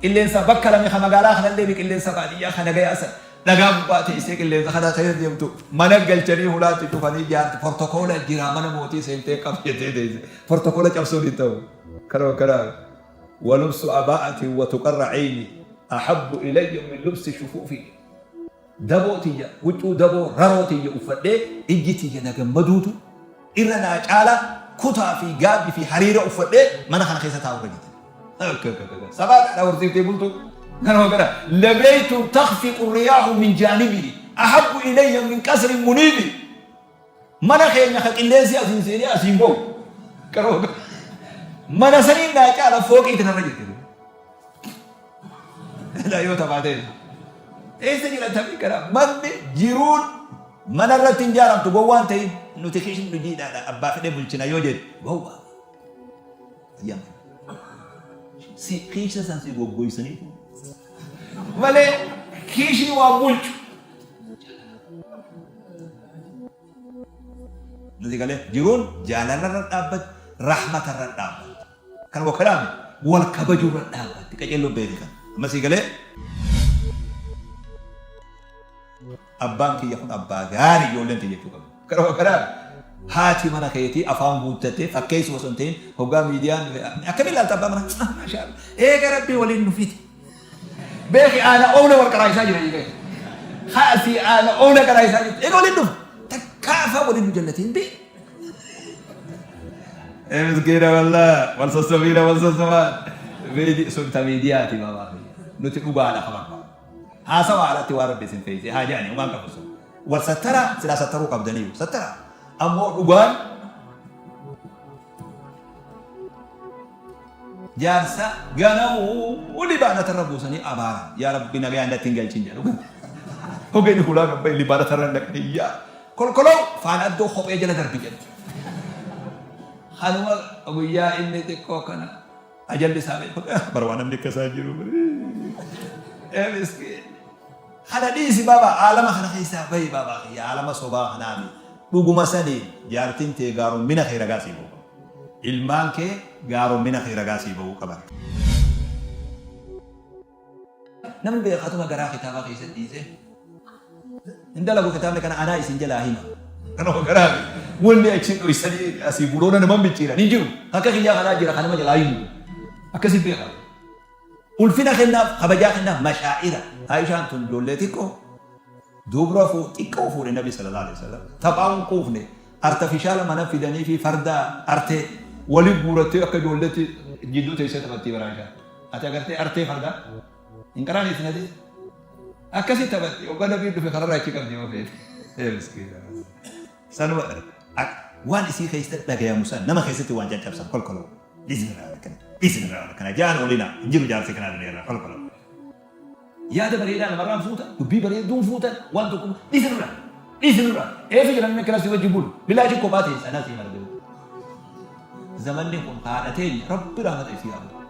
qilleensa bakka lame ka magaalaa kanallee mi qilleensa baadiyyaa ka nagayaa san dhagaa gubbaa teessee qilleensa kana keessa deemtu mana galchanii hulaatti cufanii jaarti portokoola jira mana mootii seentee qabjetee teesse portokoola cabsuun hin ta'u kanuma kanaa walubsu abaa'atin watuqarra cayni ahabbu ilayya min lubsi shufuufi Daboo tiyya, huccuu daboo raroo tiyya uffadhee ijji tiyya na gammaduutu irra naa caala kutaa fi gaabbi fi hariira uffadhee mana kana keessa taa'u irra jette. Sabaadha horsiiftee bultuu. Kanuma gara labeeytu takfiqu riyaahu min jaanibi ahabbu ilayya min qasrin muniibi. Mana keenya ka qilleensi asiin seenee asiin bahu. Kanuma gara mana saniin naa caala fooqii tanarra jette. Ilaa yoo taphaa ta'e. Eessa jira taphni kana? Manni jiruun mana irratti hin jaaramtu gowwaan ta'in nuti kishin nu jiidhaadha abbaa fedhe bulchina yoo jedhu gowwaa. Ayyama. Si kiisha san si goggoysanii malee kiishni waan bulchu. Nuti galee jiruun jaalalarra dhaabbatti rahmatarra dhaabbatti. Kan wakalaame wal kabajuurra dhaabbatti qaceelloon beeki kan. Amma sii galee abbaan kiyya kun abbaa gaarii ijoolleen tiyya jechuu qabdi. Kan wakalaame haati mana keetii afaan guuttattee fakkeessuma osoo hin ta'in hoggaa miidiyaan dhufe akkamiin ilaalta abbaa mana maashaa eega rabbii waliin nu fide. Beeki aana oona wal qaraayisaa jira beeki. Haati aana oona qaraayisaa jirti. Eega waliin dhufe takkaa afaan waliin nu jallateen beeki. Miskiina wallah wal sossobiina wal sossobaa. Beeki sun ta miidiyaati baabaa nuti dhugaadha ka barbaadu. Haasawa alatti waan rabbi isin feeyse haa jedhani waan qabu sun. Wal sattara silaa sattaruu qabdaniiyu sattara. Ammoo dhugaan Jaarsa ganamuu libaanatarra buusanii abaaran. Yaa Rabbi nagayaan natti hin galchin jedhu. Hogeen hulaa gabba libaanatarra dhaqanii yaa kolkoloo faana addoo kophee jala darbi jedhu. Kanuma guyyaa inni xiqqoo kana ajalli isaa beeku. Bara waan namni akkasaa jiru. Ee miskiin. Kana dhiisi baaba aalama kana keessaa bahi baaba kiyya aalama sobaa kanaami dhuguma saniin jaartiin tee gaarommina kee ragaa sii ba'uu qaba. Ilmaan kee gaarommina kee ragaa sii ba'uu qaban. Namni beekatuma garaa kitaabaa keessa dhiisee hin dalagu kitaabni kana anaa isin jalaa hima. Kanuma garaa wanni achi dhoysanii asii buloona nama micciiran hin jiru. Akka kiyyaa kanaa jira kanama jalaa himu. Akkasi beekaa. Ulfina kennaaf, kabajaa kennaaf, mashaa'ira. Aishaan tun ijoollee xiqqoo dubra fuu xiqqoo fuudhe Nabi sallallahu alaihi wasallam. Taphaa hin quufne artafishaala mana fidanii fi farda artee wali guurattee akka ijoolleetti jidduu teessee taphattii bara Aishaan. Ati agartee artee fardaa hin qaraanii isin hadiis. Akkasii taphatti hoggaa Nabiin dhufe kanarraa achi qabdi yoo feete. Miskiina. Sanuma waan isii keessatti dhagayamu san nama keessatti waan caccabsan kolkoloo. Dhiisi nurraa waan akkana. Dhiisi nurraa waan akkana. Ja'an oolina. Hin jiru jaarsi kanaa duniyaa irraa kolkoloo. Yaada bareedaa namarraa hin fuutan. Dubbii bareedduu hin fuutan. Waan tokko dhiisi nurraa. Dhiisi nurraa. Eessa jira namni akkana si wajji bulu. Bilaashi kophaa teessa anaa sii marge. Zamanni kun haadha teenya Rabbi rahmata isii haa godhu.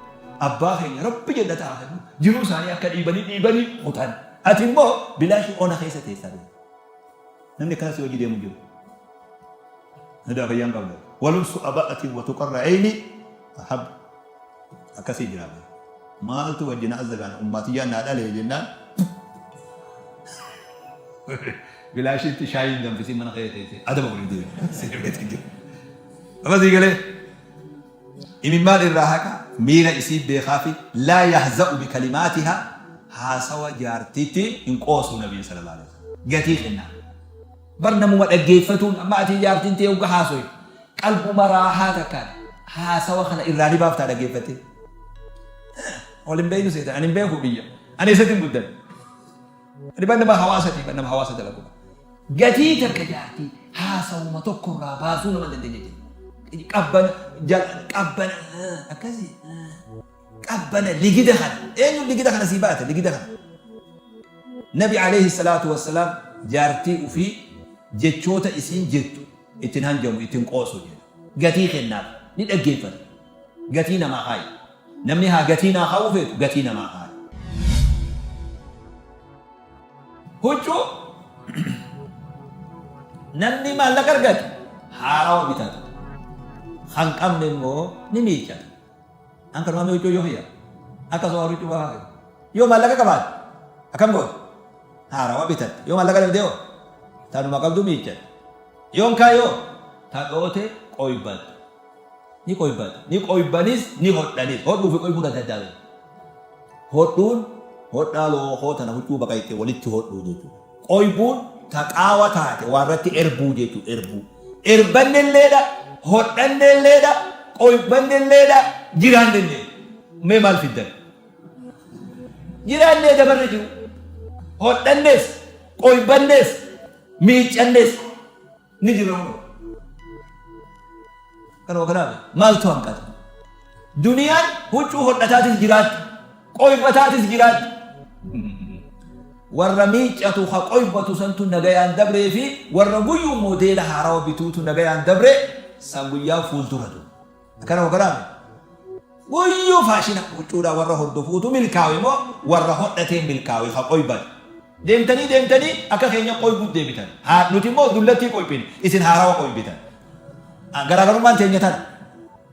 Abbaa keenya Rabbi jannata haa kennu. Jiruu isaanii akka dhiibanii dhiibanii kutan. Ati immoo bilaashii ona keessa teessaa deemta. Namni akkana si wajji deemu hin jiru. Nadaa fayyaan qabda. Walubsu aba'atin wa tuqarra ayni ahab. Akkasii jira. Maaltu wajji na azzagaan ummaatiyyaan naa dhalee jennaan. Bilaashitti shaayii hin danfisiin mana kee teessee adaba waliin deemu. Sirriitti jiru. Amma sii galee imimmaan irraa haqa miira isii beekaa fi laa yahza'u bikalimaatihaa haasawa jaartiitti hin qoosu nabiin sallallahu alaihi wasallam. Gatii kennaa. Bar namuma dhaggeeffatuun amma ati jaartiin tee hogga haasoytu qalbuma raahaa takkaan haasawa kana irraa ni baaftaa dhaggeeffattee. Wal hin beeynu seetan ani hin beeku biyya. Ani eessatti hin guddanne. Ani bar nama hawaasati bar nama hawaasa dalagu. Gatii takka jaartii haasawuma tokko irraa baasuu nama hin dandeenye jira. Qabbana jala qabbana akkasii qabbana ligida kana eenyu ligida kana sii baate ligida kana. Nabi alayhi salaatu wassalaam jaartii ufii jechoota isiin jettu ittiin hanjamu ittiin qoosu jedha. Gatii kennaaf ni dhaggeeffata. Gatii namaa kaayi. Namni haa gatii naa kaa'uu feetu gatii namaa kaayi. Huccuu namni maallaqa argate haarawa bitata. Kan qabne immoo ni miiccata. An kanumaa mi huccuu yoo kiyya akkasuma huccuu baa yoo maallaqa qabaate akkam goota haarawa bitatta. Yoo maallaqa dhabdee hoo tanuma qabdu miiccatta. Yoon kaayoo ta dhoote qoybatta. Ni qoybata. Ni qoybanis ni hodhanis. Hodhuu fi qoybuun adda addaa beeku. Hodhuun hodhaa lookoo tana huccuu baqayxe walitti hodhuu jechuudha. Qoybuun ta qaawa taate waa irratti erbuu jechuudha. Erbuu. Erbannelleedha, hodhannelleedha, qoybannelleedha, jiraannelleedha. Mee maal fiddan? Jiraannee dabarre jiru. Hodhannees, qoybannees, miiccannees ni jira kunoo. Kanuma kanaaf maaltu hanqata? Duniyaan huccuu hodhataatis jiraatti, qoybataatis jiraatti. Warra miiccatu ka qoybatu santu nagayaan dabree fi warra guyyuu moodeela haarawa bituutu nagayaan dabree san guyyaa fuuldura jiru. Kanuma kanaaf Guyyuu faashina huccuudhaa warra hordofuutu milkaawe moo warra hodhateen milkaawe ka qoybate? Deemtanii deemtanii akka keenya qoybuut deebitan. Haa nuti immoo dullattii qoyphine isin haarawa qoybitan. Garaagarummaan teenya tana.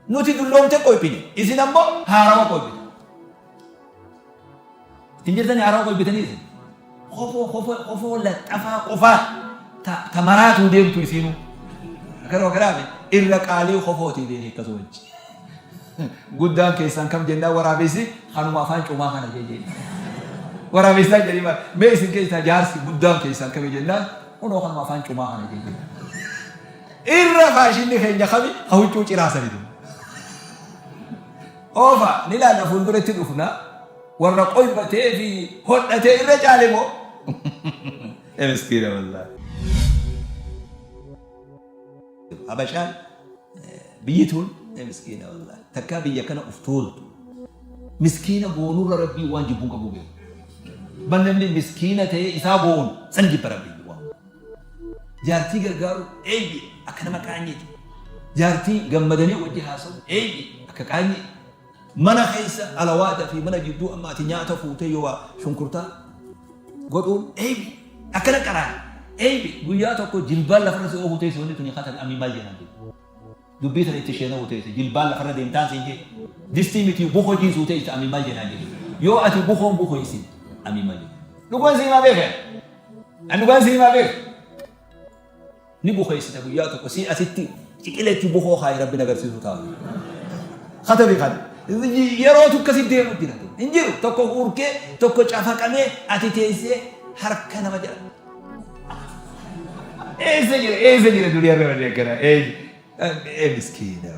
Nuti dulloomte qoyphine isin ammoo haarawa qoybitan. Hin jirtanii haarawa qoybitanii isin. Kofoo kofoo kofoo laxxafaa qofaa ta ta maraatuu deemtu isiinuu. Garuu kanaaf irra qaalii kofootii beeki akkasuma jechi. Guddaan keessan kam jennaan waraabessi kanuma afaan cumaa kana jee jee. Waraabessaa jedhii maal mee isin keessaa jaarsi guddaan keessan kami jennaan kunoo kanuma afaan cumaa kana jee jee. Irra faashinni keenya kami ka huccuu ciraa sanitu. Oofa ni laalla fuulduratti dhufna. Warra qoybatee fi hodhatee irra caale moo? Ee miskiina wallaahi. Habashaan biyyi tun ee miskiina wallaahi. Takkaa biyya kana uf tuultu. Miskiina boonurra rabbiin waan jibbuun qabu beeku. Ban namni miskiina ta'ee isaa boonu san jibba rabbiin. Jaartii gargaaruu eeybi akka nama qaanyiiti. Jaartii gammadanii wajji haasa'u eeybi akka qaanyii. Mana keessa alawaada fi mana jidduu amma ati nyaata fuutee yoo waa shunkurtaa godhuun eeybi akkana qaraan eeybi guyyaa tokko jilbaan lafarra si oofuu teesse wanni tuni katabi ammi maal jedhan dubbii tana itti sheena'uu teesse jilbaan lafarra deemtaan siin jee distii miti bukoo jiisuu teesse ammi maal jedhan jedhe yoo ati bukoon bukoysin ammi maal jedhan dhugaan si himaa beeka an dhugaan si himaa beeka Ni bukeessita guyyaa tokko si asitti ciqileetti bukoo kaayi rabbi nagarsiisu ta'a. Katabi kana. Yerootu akkasi deemu jira. Hin jiru. Tokko huurkee tokko cafaqamee ati teessee harka nama jala. Eessa jira eessa jira duniyaa irra wanni akkanaa ee miskiina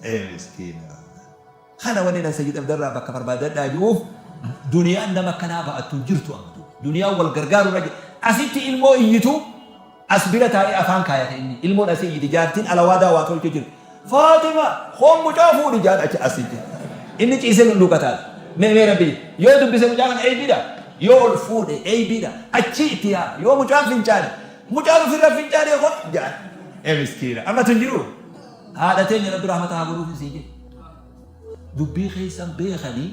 ee miskiina. Kana wanni nan Sayyid Abdarraa bakka barbaadadhaa ji'uuf duniyaan nama akkanaa ba'attu hin jirtu amma duuba. Duniyaan wal gargaaru irra asitti ilmoo iyyitu as bira taa'ee afaan kaayata inni. Ilmoon asii iyyiti jaartiin alawaadaa waa tolchee jirti. Faaxima hoon mucaa fuudhi jaan achi asii jira. Inni ciisee lulluuqataa. Mee mee rabbi yoo dubbise mucaa kana eeybiidha. Yoo ol fuudhe eeybiidha. Achii itti yaa yoo mucaan fincaane mucaan ofirra fincaane hon jaan. Ee miskiina amma tun jiru. Haadha teenya Rabbi rahmata haa godhuuf siin jedhe. Dubbii keessan beekanii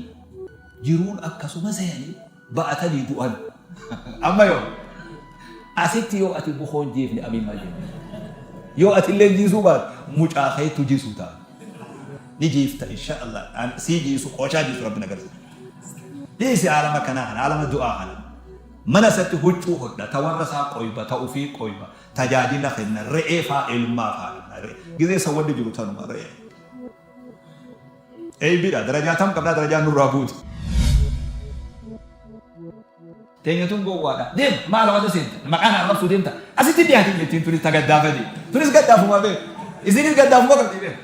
jiruun akkasuma seeyanii ba'atanii du'an. Amma yoo asitti yoo ati bukoon jiifne amiin maal jenne? Yoo ati illee jiisuu baate mucaa keetu jiisuu ta'a. Ni jiifta insha Allah. Sii jiisu qoochaa jiisu Rabbi na garsiisa. Dhiisi aalama kanaa kana aalama du'aa kana. Mana isatti huccuu hodha ta warra isaa qoyba ta ufii qoyba tajaajila kenna re'ee faa elmaa faa kenna. Gizee san wanni jiru tanuma re'ee. Eeybiidha darajaa tam qabnaa darajaan nurraa buute. Teenya tun gowwaadha. Deem maal hawata seenta maqaan arrabsuu deemta asitti dhiyaatin jettiin tunis ta gaddaafati. Tunis gaddaafuma beek. Isinis gaddaafuma qabdi beek.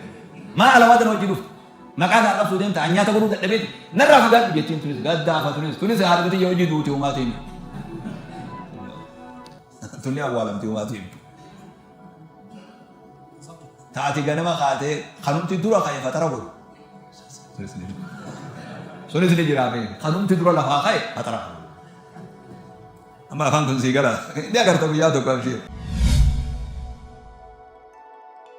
Maal hawata na wajji dhufte. Maqaan arrabsuu deemta an nyaata godhuu dadhabeeti narraa fagaadhu jettiin tunis gaddaafa tunis tunis haadha tiyya wajji duute homaa teenya. Tunni awwaalamti homaa teenya. Taati ganama kaatee kanumti dura ka'e fatara godhu. Sunis ni jira beeku. Kanumti dura lafaa ka'e fatara godhu. Amma afaan kun sii gala. Inni agarta guyyaa tokko abshir.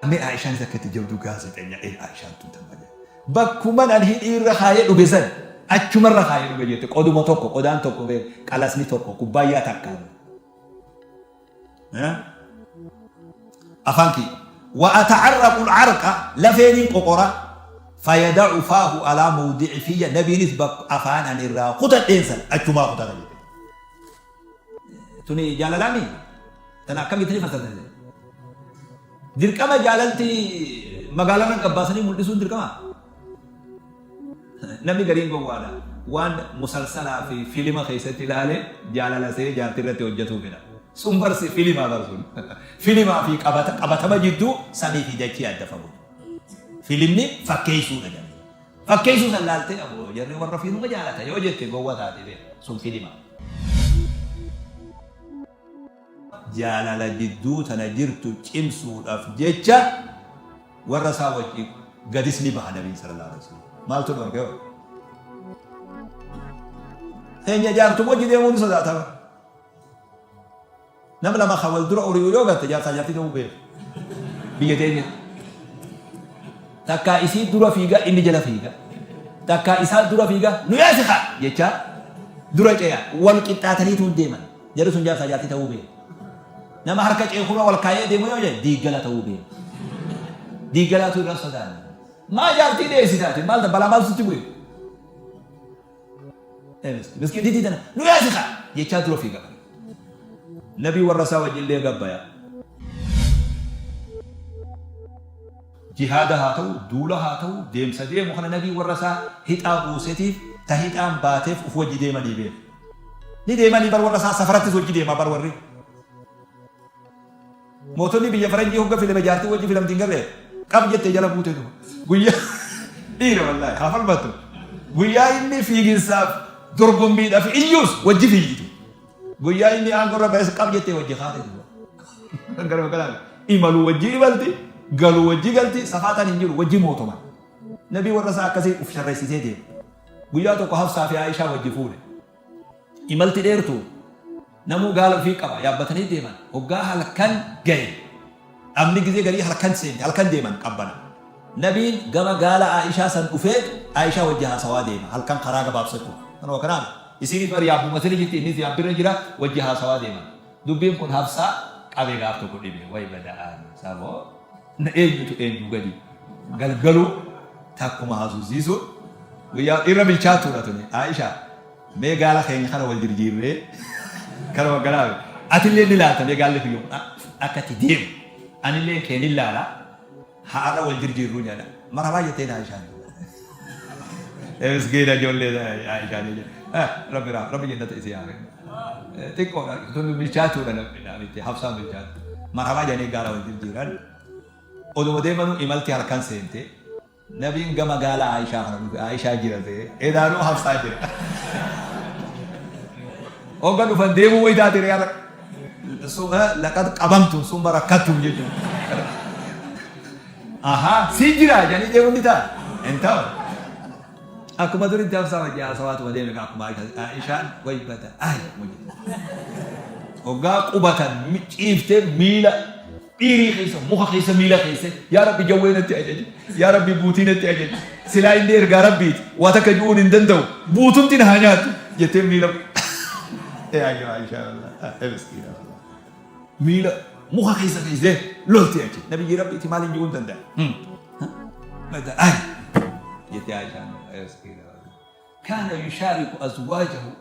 Mee Aayishaanis akka itti jabduu gaazexeenya ee Aayishaan tun tan malee. Bakkuman an hidhii irra kaayee dhuge san achumarra kaayee dhuge jette qoduma tokko qodaan tokko beeku qalasni tokko kubbaayyaa takka. Afaan kiyya. Wa ata'arraqu al-arqa lafeeniin qoqora fayada'u faahu alaa mawdi'i fiyya nabiinis bakka afaan an irraa kutadheen san achumaa kutata jedhe. Tuni jaalalaami? Tana akkamitti ni fassartan? Dirqama jaalalti magaalarra gabbaasanii mul'isuun dirqama? Namni gariin gowwaadha. Waan musalsalaa fi filima keessatti ilaale jaalala see jaartii irratti hojjatuu fedha. Sun bar filimaa bar sun. Filimaa fi qabatama jidduu samii fi dachii adda fagoo. Filimni fakkeessuudha jedhama. Fakkeessuu san laaltee aboo jarri warra fiiluma jaalata yoo jette gowwa taate beeka. Sun filima. Jaalala jidduu tana jirtu cimsuudhaaf jecha warra isaa wajji gadis ni baha nabiin sallallahu alaihi wasallam. Maaltu dhorke hoo? Teenya jaartum wajji deemuu ni sodaatama. Nam lama kan wal dura ori'u yoo garte jaarsaa jaartii ta'uu beeku. Biyya teenya. Takkaa isii dura fiiga inni jala fiiga. Takkaa isaa dura fiiga nu yaasi kaa jechaa dura ce'a wal qixxaataniitu hin deeman. Jarri sun jaarsaa jaartii ta'uu beeku. Nama harka ceekurra wal kaayee deemu yoo jedhe diiggala ta'uu beeku. Diiggalaatu irra sodaanne. Maa jaartii dheessitaati maal balaa maal sitti bu'e? Miskiintiitii tana nu yaasi kaa jechaa dura fiiga. Nabii warra isaa wajjillee gabbaya. Jihaada haa ta'u, duula haa ta'u, deemsa deemu kana nabii warra isaa hixaa buusetiif ta hixaan baateef uf wajji deemanii beeku. Ni deemanii bar warra isaa safarattis wajji deema bar warri. Mootonni biyya faranjii hogga filame jaartii wajji filamti hin garree? Qab jettee jala buute tuma. Guyyaa dhiira wallaahi haa falmattu. Guyyaa inni fiiginsaaf dorgommiidhaaf iyyuus wajji fiigitu. Guyyaa inni aangoo irra ba'es qab jettee wajji kaate tuma. Garuma kanaan imaluu wajji imalti, galuu wajji galti, safaataan hin jiru wajji mootoman. Nabii warra isaa akkasii uf sharreessisee deema. Guyyaa tokko Hafsaa fi Aayishaa wajji fuudhe. Imalti dheertu namuu gaala ufii qaba yaabbatanii deeman. Hoggaa halkan gaye dhabni gizee garii halkan seente halkan deeman qabbana. Nabiin gama gaala Aa'ishaa san dhufeet Aa'ishaa wajji haasawaa deema halkan karaa gabaabsachuuf. Kanuma kanaan isiinis bar yaabbuma sirri jirti innis yaabbirra jira wajji haasawaa deeman. Dubbiin kun Hafsaa qabe gaaf tokko dhibe way bada'aan saboo na eenyutu eenyu gadi galgaluu takkuma haasofsiisuun guyyaa irra bilchaattuudha tuni Aa'ishaa Mee gaala keenya kana wal jirjiirree kanuma galaa atillee ni laalta mee gaalli kiyya kun akka itti deemu anillee kee ni laala haadha wal jirjiirruu jedha marabaa jetteen Aishaan. Miskiina ijoollee Aishaan rabbi rabbi jannata isii haa kennu. Xiqqoodha tun bilchaatuudha namni Hafsaan bilchaatu. Marabaa jedhanii gaala wal jirjiiran oduma deemanuu imalti halkan seente. Nabiin gama gaala Aa'ishaa kana dhufe. Aa'ishaa jira se'ee. Edaanuu Hafsaa jira. Hogga dhufan deemuu wayi taate re'aa laqad qabamtum summa rakkattum jechuudha. Ahaa si jira jedhanii deemuun ni ta'a. Hin ta'u. Akkuma duritti Hafsaa wajji haasawaatuma deeme akkuma Aa'ishaan wayi bada. Ay hoggaa qubatan ciiftee miila Dhiirii keessa, muka keessa, miila keessa. Yaa Rabbi jawwee natti ajaji. Yaa Rabbi buutii natti ajaji. Silaa inni ergaa Rabbiiti. Waa takka ju'uun hin danda'u. Buutumti na haa nyaattu. Jettee miila. Yaa Aishaa wallahi. Miskiina wallahi. Miila muka keessa keessee lolti achi. Nabiyyi Rabbiiti maaliin ju'uun danda'a? Ay! Jettee Aishaan. Miskiina wallahi. Kaana yushaariku azwaajahu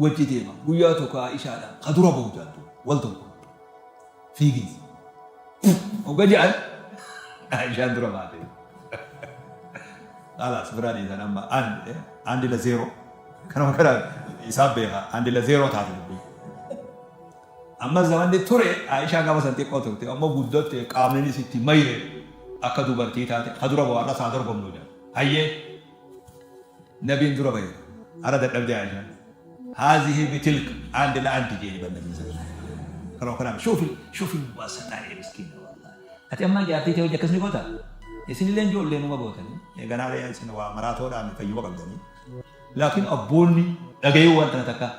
wajji deema. Guyyaa tokko Aishaadhaan ka dura bahu jaantu wal dorgomu. Fiiginsa. Hogga jedhan Aishaan dura baate. Khalaas biraa dhiisan amma and andi la zeeroo. Kanuma kana isaan beeka andi la zeeroo taate dubbii. Amma zamanni ture Aishaan gaafa san xiqqoo turte amma guddatte qaamninis itti mayre akka dubartii taate ka dura bahu har'a isaa dorgomnu jedhan. Hayyee. Nabiin dura bahe. Ara dadhabde Aishaan. Haazihi bitilk and la anti jeeni bar nabiin sallallahu alaihi wasallam. Kanaa shuufi shuufi mubasaxaa ee miskiina wallahi. Ati ammaa jaartii tee hojii akkas ni goota? Isinillee ijoollee numa gootanii. Ganaalee isin waa maraatoodhaan fayyuma qabdanii. Laakiin abboonni dhagayuu waan tana takka.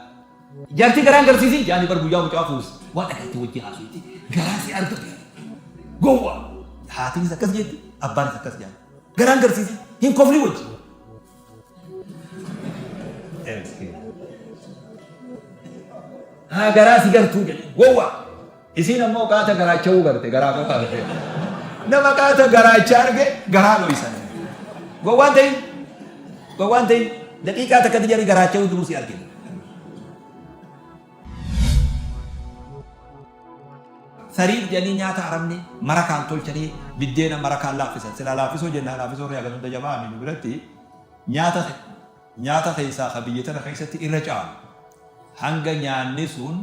Jaartii garaan garsiisin jaani bar guyyaa mucaa fuus waan dhagatte wajji haasofti garaa si argate. Gowwa haatinis akkas jetti abbaanis akkas jaani. Garaan garsiisi hin kofli wajji. Haa garaa si gartuu jedhe gowwa. Isiin ammoo qaata garaacha'uu garte garaa qofa garte. Nama qaata garaacha arge garaa dhoysan. Gowwaan ta'in gowwaan ta'in daqiiqaa takkatti jarri garaacha'uu duruu si argine. Sariid jedhanii nyaata arabni marakaan tolchanii biddeena marakaan laaffisan. Silaa laaffisoo jennaa laaffisoo irra hunda jamaa nu biratti nyaata nyaata keessaa ka biyya tana keessatti irra caalu hanga nyaanni sun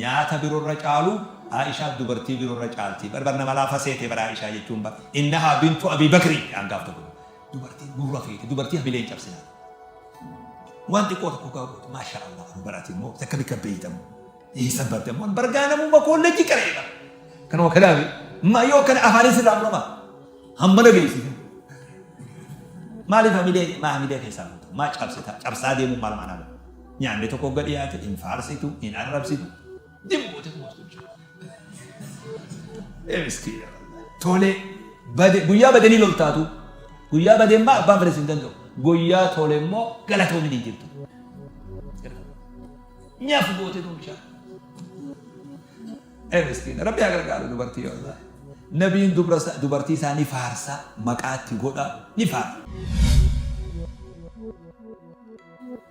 nyaata birorra caalu Aishaa dubartii birorra caalti. Barbar nama laafa seete bara Aishaa jechuun bar innahaa bintu Abii Bakrii jedhan gaaf tokko. Dubartiin gurra feete dubartii hamilee hin cabsinaa. Waan xiqqoo tokko gaa goote maasha Allah barati immoo takka bikka beeytamu. Eessa barte ammoo bargaa namuma koolleejjii qara'ee bara. Kanuma kanaafi ma yoo kana afaanis irraa murama hamma dhageessise. Maaliif hamilee maa hamilee keessaa guuta maa cabsita cabsaa deemuun maal maanaa qaba. Nyaanni tokko hogga dhiyaate hin faarsitu hin arrabsitu dimmoota mootu jechuudha. Ee miskiina tole bade guyyaa badanii loltaatu guyyaa badeen maa abbaan fedhe sin danda'u guyyaa tole immoo galatoomin hin jirtu. Nyaaf goote tun bishaan. Ee miskiina rabbi haa gargaaru dubartii wallahi. Nabiin dubra dubartii isaa ni faarsa maqaatti godha ni faarsa.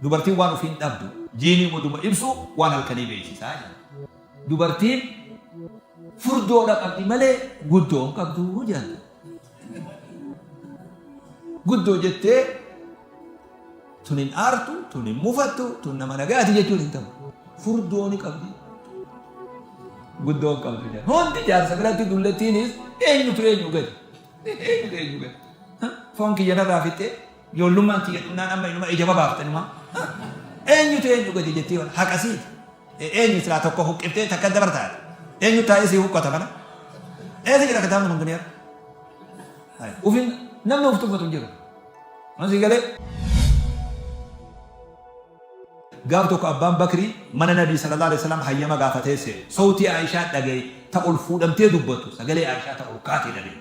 Dubartiin waan ofiin dhabdu jiiniin oduma ibsu waan halkanii beeksisaa jedha. Dubartiin furdoodha qabdi malee guddoo hin qabdu jedha. Guddoo jettee tun hin aartu, tun hin mufattu, tun nama nagaati jechuun hin ta'u. Furdoo ni qabdi. Guddoo hin qabdu jedha. Hundi jaarsa biratti dullattiinis eenyutu eenyu gadi? Eenyutu eenyu gadi? Foon kiyya narraa fixxee ijoollummaan tiyya dhumnaan amma inuma ija babaafte numa. Eenyutu eenyu gadi jettee haqa siiti. Eenyu silaa tokko huqqiftee takka dabartaati. Eenyu taa'ee sii huqqata kana? Eessa jira kitaabni kun duniyaa? Ufin namni uf tuffatu hin jiru. Waan sii galee? Gaaf tokko abbaan Bakrii mana Nabii sallallahu alaihi wasallam hayyama gaafatee seene. Sawtii Aishaa dhagaye ta ol fuudhamtee dubbattu sagalee Aishaa ta ol kaatee dhagaye.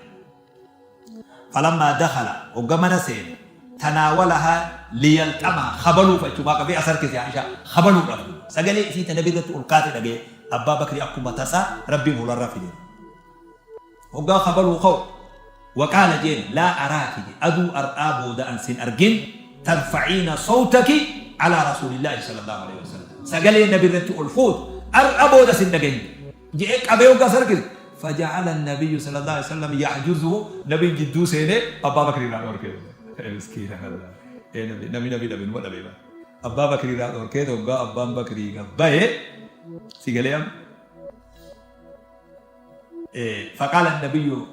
Falammaa dakhala hogga mana seene tanaawalahaa liyalxamahaa khabaluuf achumaa qabee as harkise Aishaa khabaluudhaaf sagalee isii ta Nabii irratti ol kaate dhagaye Abbaa Bakrii akkuma tasaa Rabbiin hularra fide. Hoggaa khabaluu ka'u waqaala jeen laa araaki je aduu ar'aa booda an sin argin tarfa'iina sawtaki alaa rasuulillaahi sallallahu alaihi wasallam sagalee nabi irratti ol fuutu ar'a booda sin dhagahin je'ee qabee hoggaa as harkise faja'ala nabiyyu sallallahu alaihi wasallam yahjuzuhu nabiin jidduu seenee abbaa bakrii irraa dhorke miskiina nabi nabi dhabe numa dhabe abbaa bakrii irraa dhorkee hoggaa abbaan bakrii gabbaye si galee amma Faqaala nabiyyu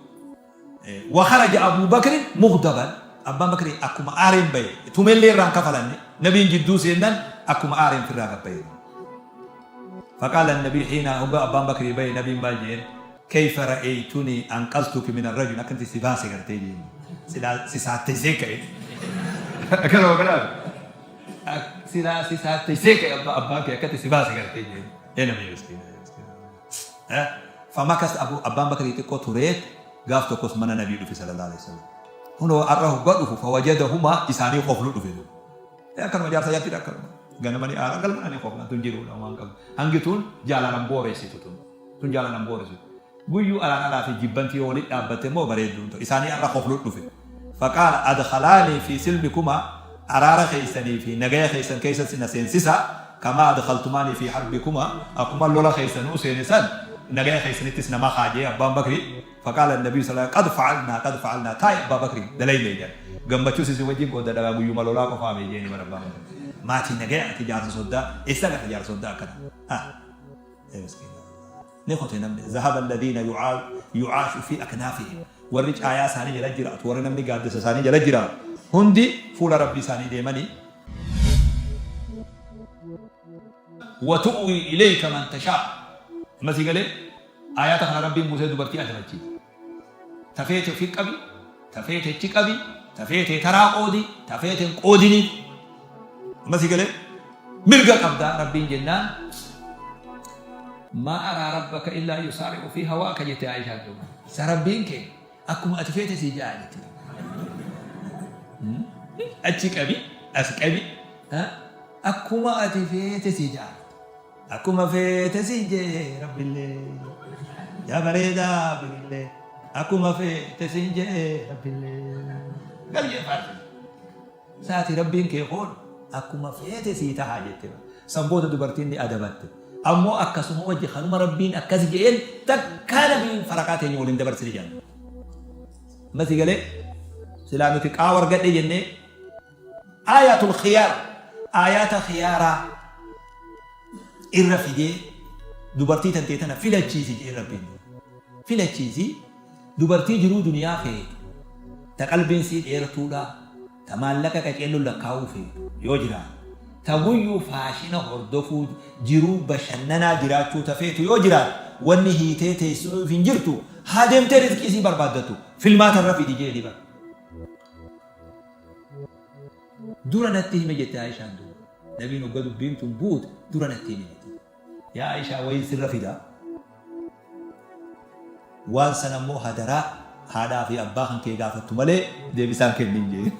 wakaraja Abuu Bakri mugdaban Abbaan Bakri akkuma aareen bahe tumellee irraan kafalanne nabiin jidduu seennan akkuma aareen firraa gabbaye. Faqaala nabii xiina hoggaa Abbaan Bakrii bahe nabiin maal jeen kayfa ra'aytunii anqaztuki min arrajul akkanatti si baase gartee jeen silaa si saatteessee ka'e akkanuma kanaaf silaa si saatteessee ka'e abbaan kee akkatti si baase gartee jeen ee nabii miskiina. Famakas abu abbaan bakrii xiqqoo tureet gaaf tokkos mana nabii dhufe sallallahu alaihi wasallam. Kunoo har'a hoggaa dhufu fawajadahumaa isaanii koflu dhufe. Akkanuma jaarsa jaartiidha akkanuma. Ganama ni aara galgala ni kofla tun jiruudha waan qabu. Hangi tun jaalalan booressitu tun. Tun jaalalan booressitu. Guyyuu alaan alaa fi jibbanti yoo walitti dhaabbatte immoo bareedduun ta'u. Isaanii har'a koflu dhufe. Faqaala adkhalaanii fi silmikumaa araara keessanii fi nagaya keessan keessatti na seensisa kamaa adkhaltumaanii fi harbikumaa akkuma lola keessanuu seene san nagaya keessanittis na makaa jee abbaan bakrii. Faqaala Nabiyyu sallallaahu qad fa'alnaa qad fa'alnaa taa'i Abbaa Bakri dalayne jedhan. Gammachuus isin wajjin qooddadha gaa guyyuma lolaa qofaa mee jeeni bar Abbaa Bakri. Maatii nagaya ati jaarsa soddaa eessa agarta jaarsa soddaa akkana. Ah ee miskiina wallah. Ni kote namni zahaba alladhiina yu'aashu fi aknaafihim warri caayaa isaanii jala jiraatu warri namni gaaddisa isaanii jala jiraatu hundi fuula Rabbii isaanii deemanii wa tu'wii ilayka man tashaa amma sii galee Aayaata kana Rabbiin buusee dubartii adabachiise. Ta feete ufi qabi, ta feete achi qabi, ta feete taraa qoodi, ta feete hin qoodiniif. Amma sii galee mirga qabdaa Rabbiin jennaan maa araa rabbaka illaa yusaari'u fi hawaaka jette Aayishaan duuba. Sa Rabbiin kee akkuma ati feete sii ja'a jette. Achi qabi, as qabi, akkuma ati feete sii ja'a. Akkuma feete siin je'e Rabbillee Yaa bareedaa birillee Akkuma feete siin je'e Rabbillee Gal jee faarsi. Saati Rabbiin kee kun akkuma feete sii taha jette. San booda dubartiin ni adabatte. Ammoo akkasuma wajji kanuma Rabbiin akkas je'een takkaa nabiin faraqaa teenya waliin dabarsine jedhan. Amma si galee silaa nuti qaawa argadhe jennee Aayatul khiyaar aayaata khiyaaraa irra fidee dubartii tantee tana filachiisi jedhee Rabbiin. Filachiisi dubartii jiruu duniyaa feetu ta qalbiin sii dheertuudha ta maallaqa qaceellon lakkaa'uu feetu yoo jiraate ta guyyuu faashina hordofuu jiruu bashannanaa jiraachuu ta feetu yoo jiraate wanni hiitee teessuuf hin jirtu haa deemtee rizqii isii barbaaddatu filmaata irra fidi jedhee bara. Dura natti hime jette Aishaan duuba. Nabiin hogga dubbiin tun buute dura natti hime jette. Yaa Aishaa wayiin sirra fida. Waan sana immoo hadaraa haadhaa fi abbaa kan kee gaafattu malee deebisaan kennin jee.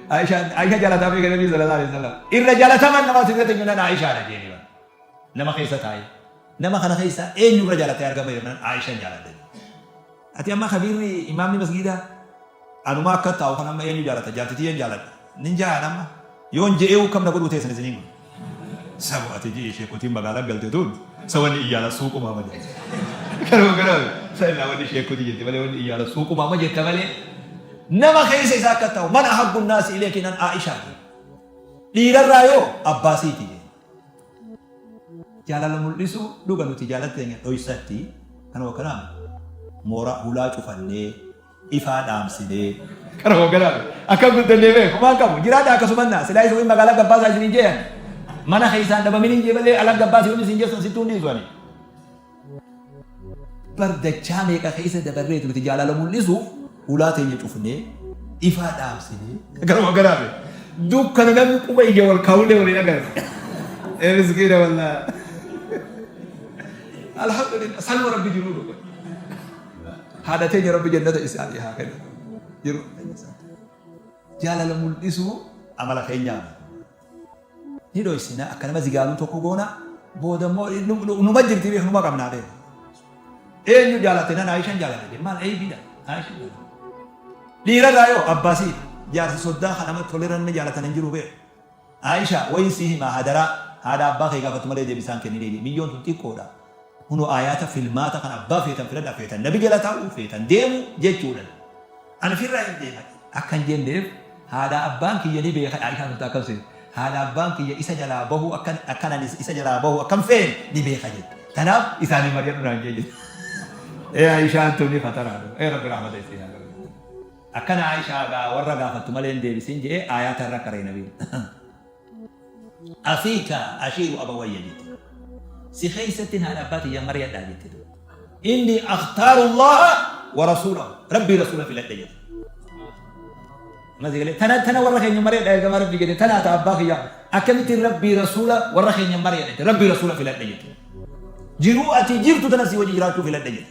Aishaan Aishaa jaalataa beeka Nabii sallallahu alaihi wasallam. Irra jaalataman nama asirra teenyu nan Aishaadha jeeni bara. Nama keessa taa'ee. Nama kana keessa eenyu irra jaalatee argama jennaan Aishaan jaaladha. Ati amma kabiirri imaamni masgiidaa anuma akka taa'u kan amma eenyu jaalata jaarti tiyyeen jaaladha nin ja'aan amma yoon je'eewu kam na godhuu teessan isiniin kun sabu ati ji'i sheekotiin magaalaa galte tun sa wanni iyyaala suuqumaa malee kanuma kanuma sa illaa wanni sheekoti jette malee wanni iyyaala suuqumaa ma jetta malee nama keessa isaa akka ta'u man ahabbu naasi ileeki nan Aishaati dhiirarraa yoo abbaasiiti jee Jaalala mul'isuu dhuga nuti jaalala teenya dhoysatti kanuma kanaan moora hulaa cufannee ifaa dhaamsinee kanuma kanaan akka guddannee beeku maan qabu jiraadha akkasuman naa silaa isin magaalaa gabbaasaa isin hin jeeyan mana keessaan dhabamin hin jee malee ala gabbaasii yoon isin jeessan sittuu hin dhiisu ani. Bar dachaa meeqa keessa dabarreetu nuti jaalala mul'isuuf hulaa teenya cufnee ifaa dhaamsinee garuma garaame dukkana namni quba ija wal kaa'ullee waliin agarre. Ee miskiina wallaa. Alhamdulillah sanuma rabbi jiruu dhuga. Haadha teenya rabbi jannata isaanii haa kennu. Jiruu jaalala mul'isuu amala keenyaa. Ni dhoysina akka nama zigaaluu tokko goona booda immoo numa jirti beek numa qabnaa beek. Eenyu jaalate nan Aishan jaalate jedhe maal eeybiidha Aishan jaalate. Dhiirarraa yoo abbaasii jaarsa soddaa kan nama toleranne jaalatan hin jiru beek. Aisha wayin sii himaa hadaraa haadha abbaa kee gaafatu malee deebisaan kenninee miyyoon tun xiqqoodha. Kunoo aayaata filmaata kan abbaa feetan filadhaa feetan nabi jala taa'uu feetan deemuu jechuudhan. Ani firraa hin deema akka hin jenneef haadha abbaan kiyya ni beeka Aishaan tun akkam seete. Haadha abbaan kiyya isa jalaa bahuu akkan akkan ani isa jalaa bahuu akkan feene ni beeka jette. Tanaaf isaanii mari'adhu naan jee jette. Ee Aishaan tun ni fataraadha. Ee Rabbi rahmata isii haa godhu. Akkana Aishaa gaa warra gaafattu malee hin deebisin jedhee aayaata irra qaree nabiin. Afiika ashiiru abawayya jette. Si keessattin haadha abbaa tiyya mari'adhaa jette. Inni akhtaaru Allaha wa rasuulahu. Rabbii rasuula filadhe jette. Mazi galee tana tana warra keenya mari'adha ergama rabbii jette tana ta abbaa kiyya akkamittiin rabbii rasuula warra keenya mari'adha jette rabbii rasuula filadhe jette. Jiruu ati jirtu tana si wajji jiraachuu filadha jedhe.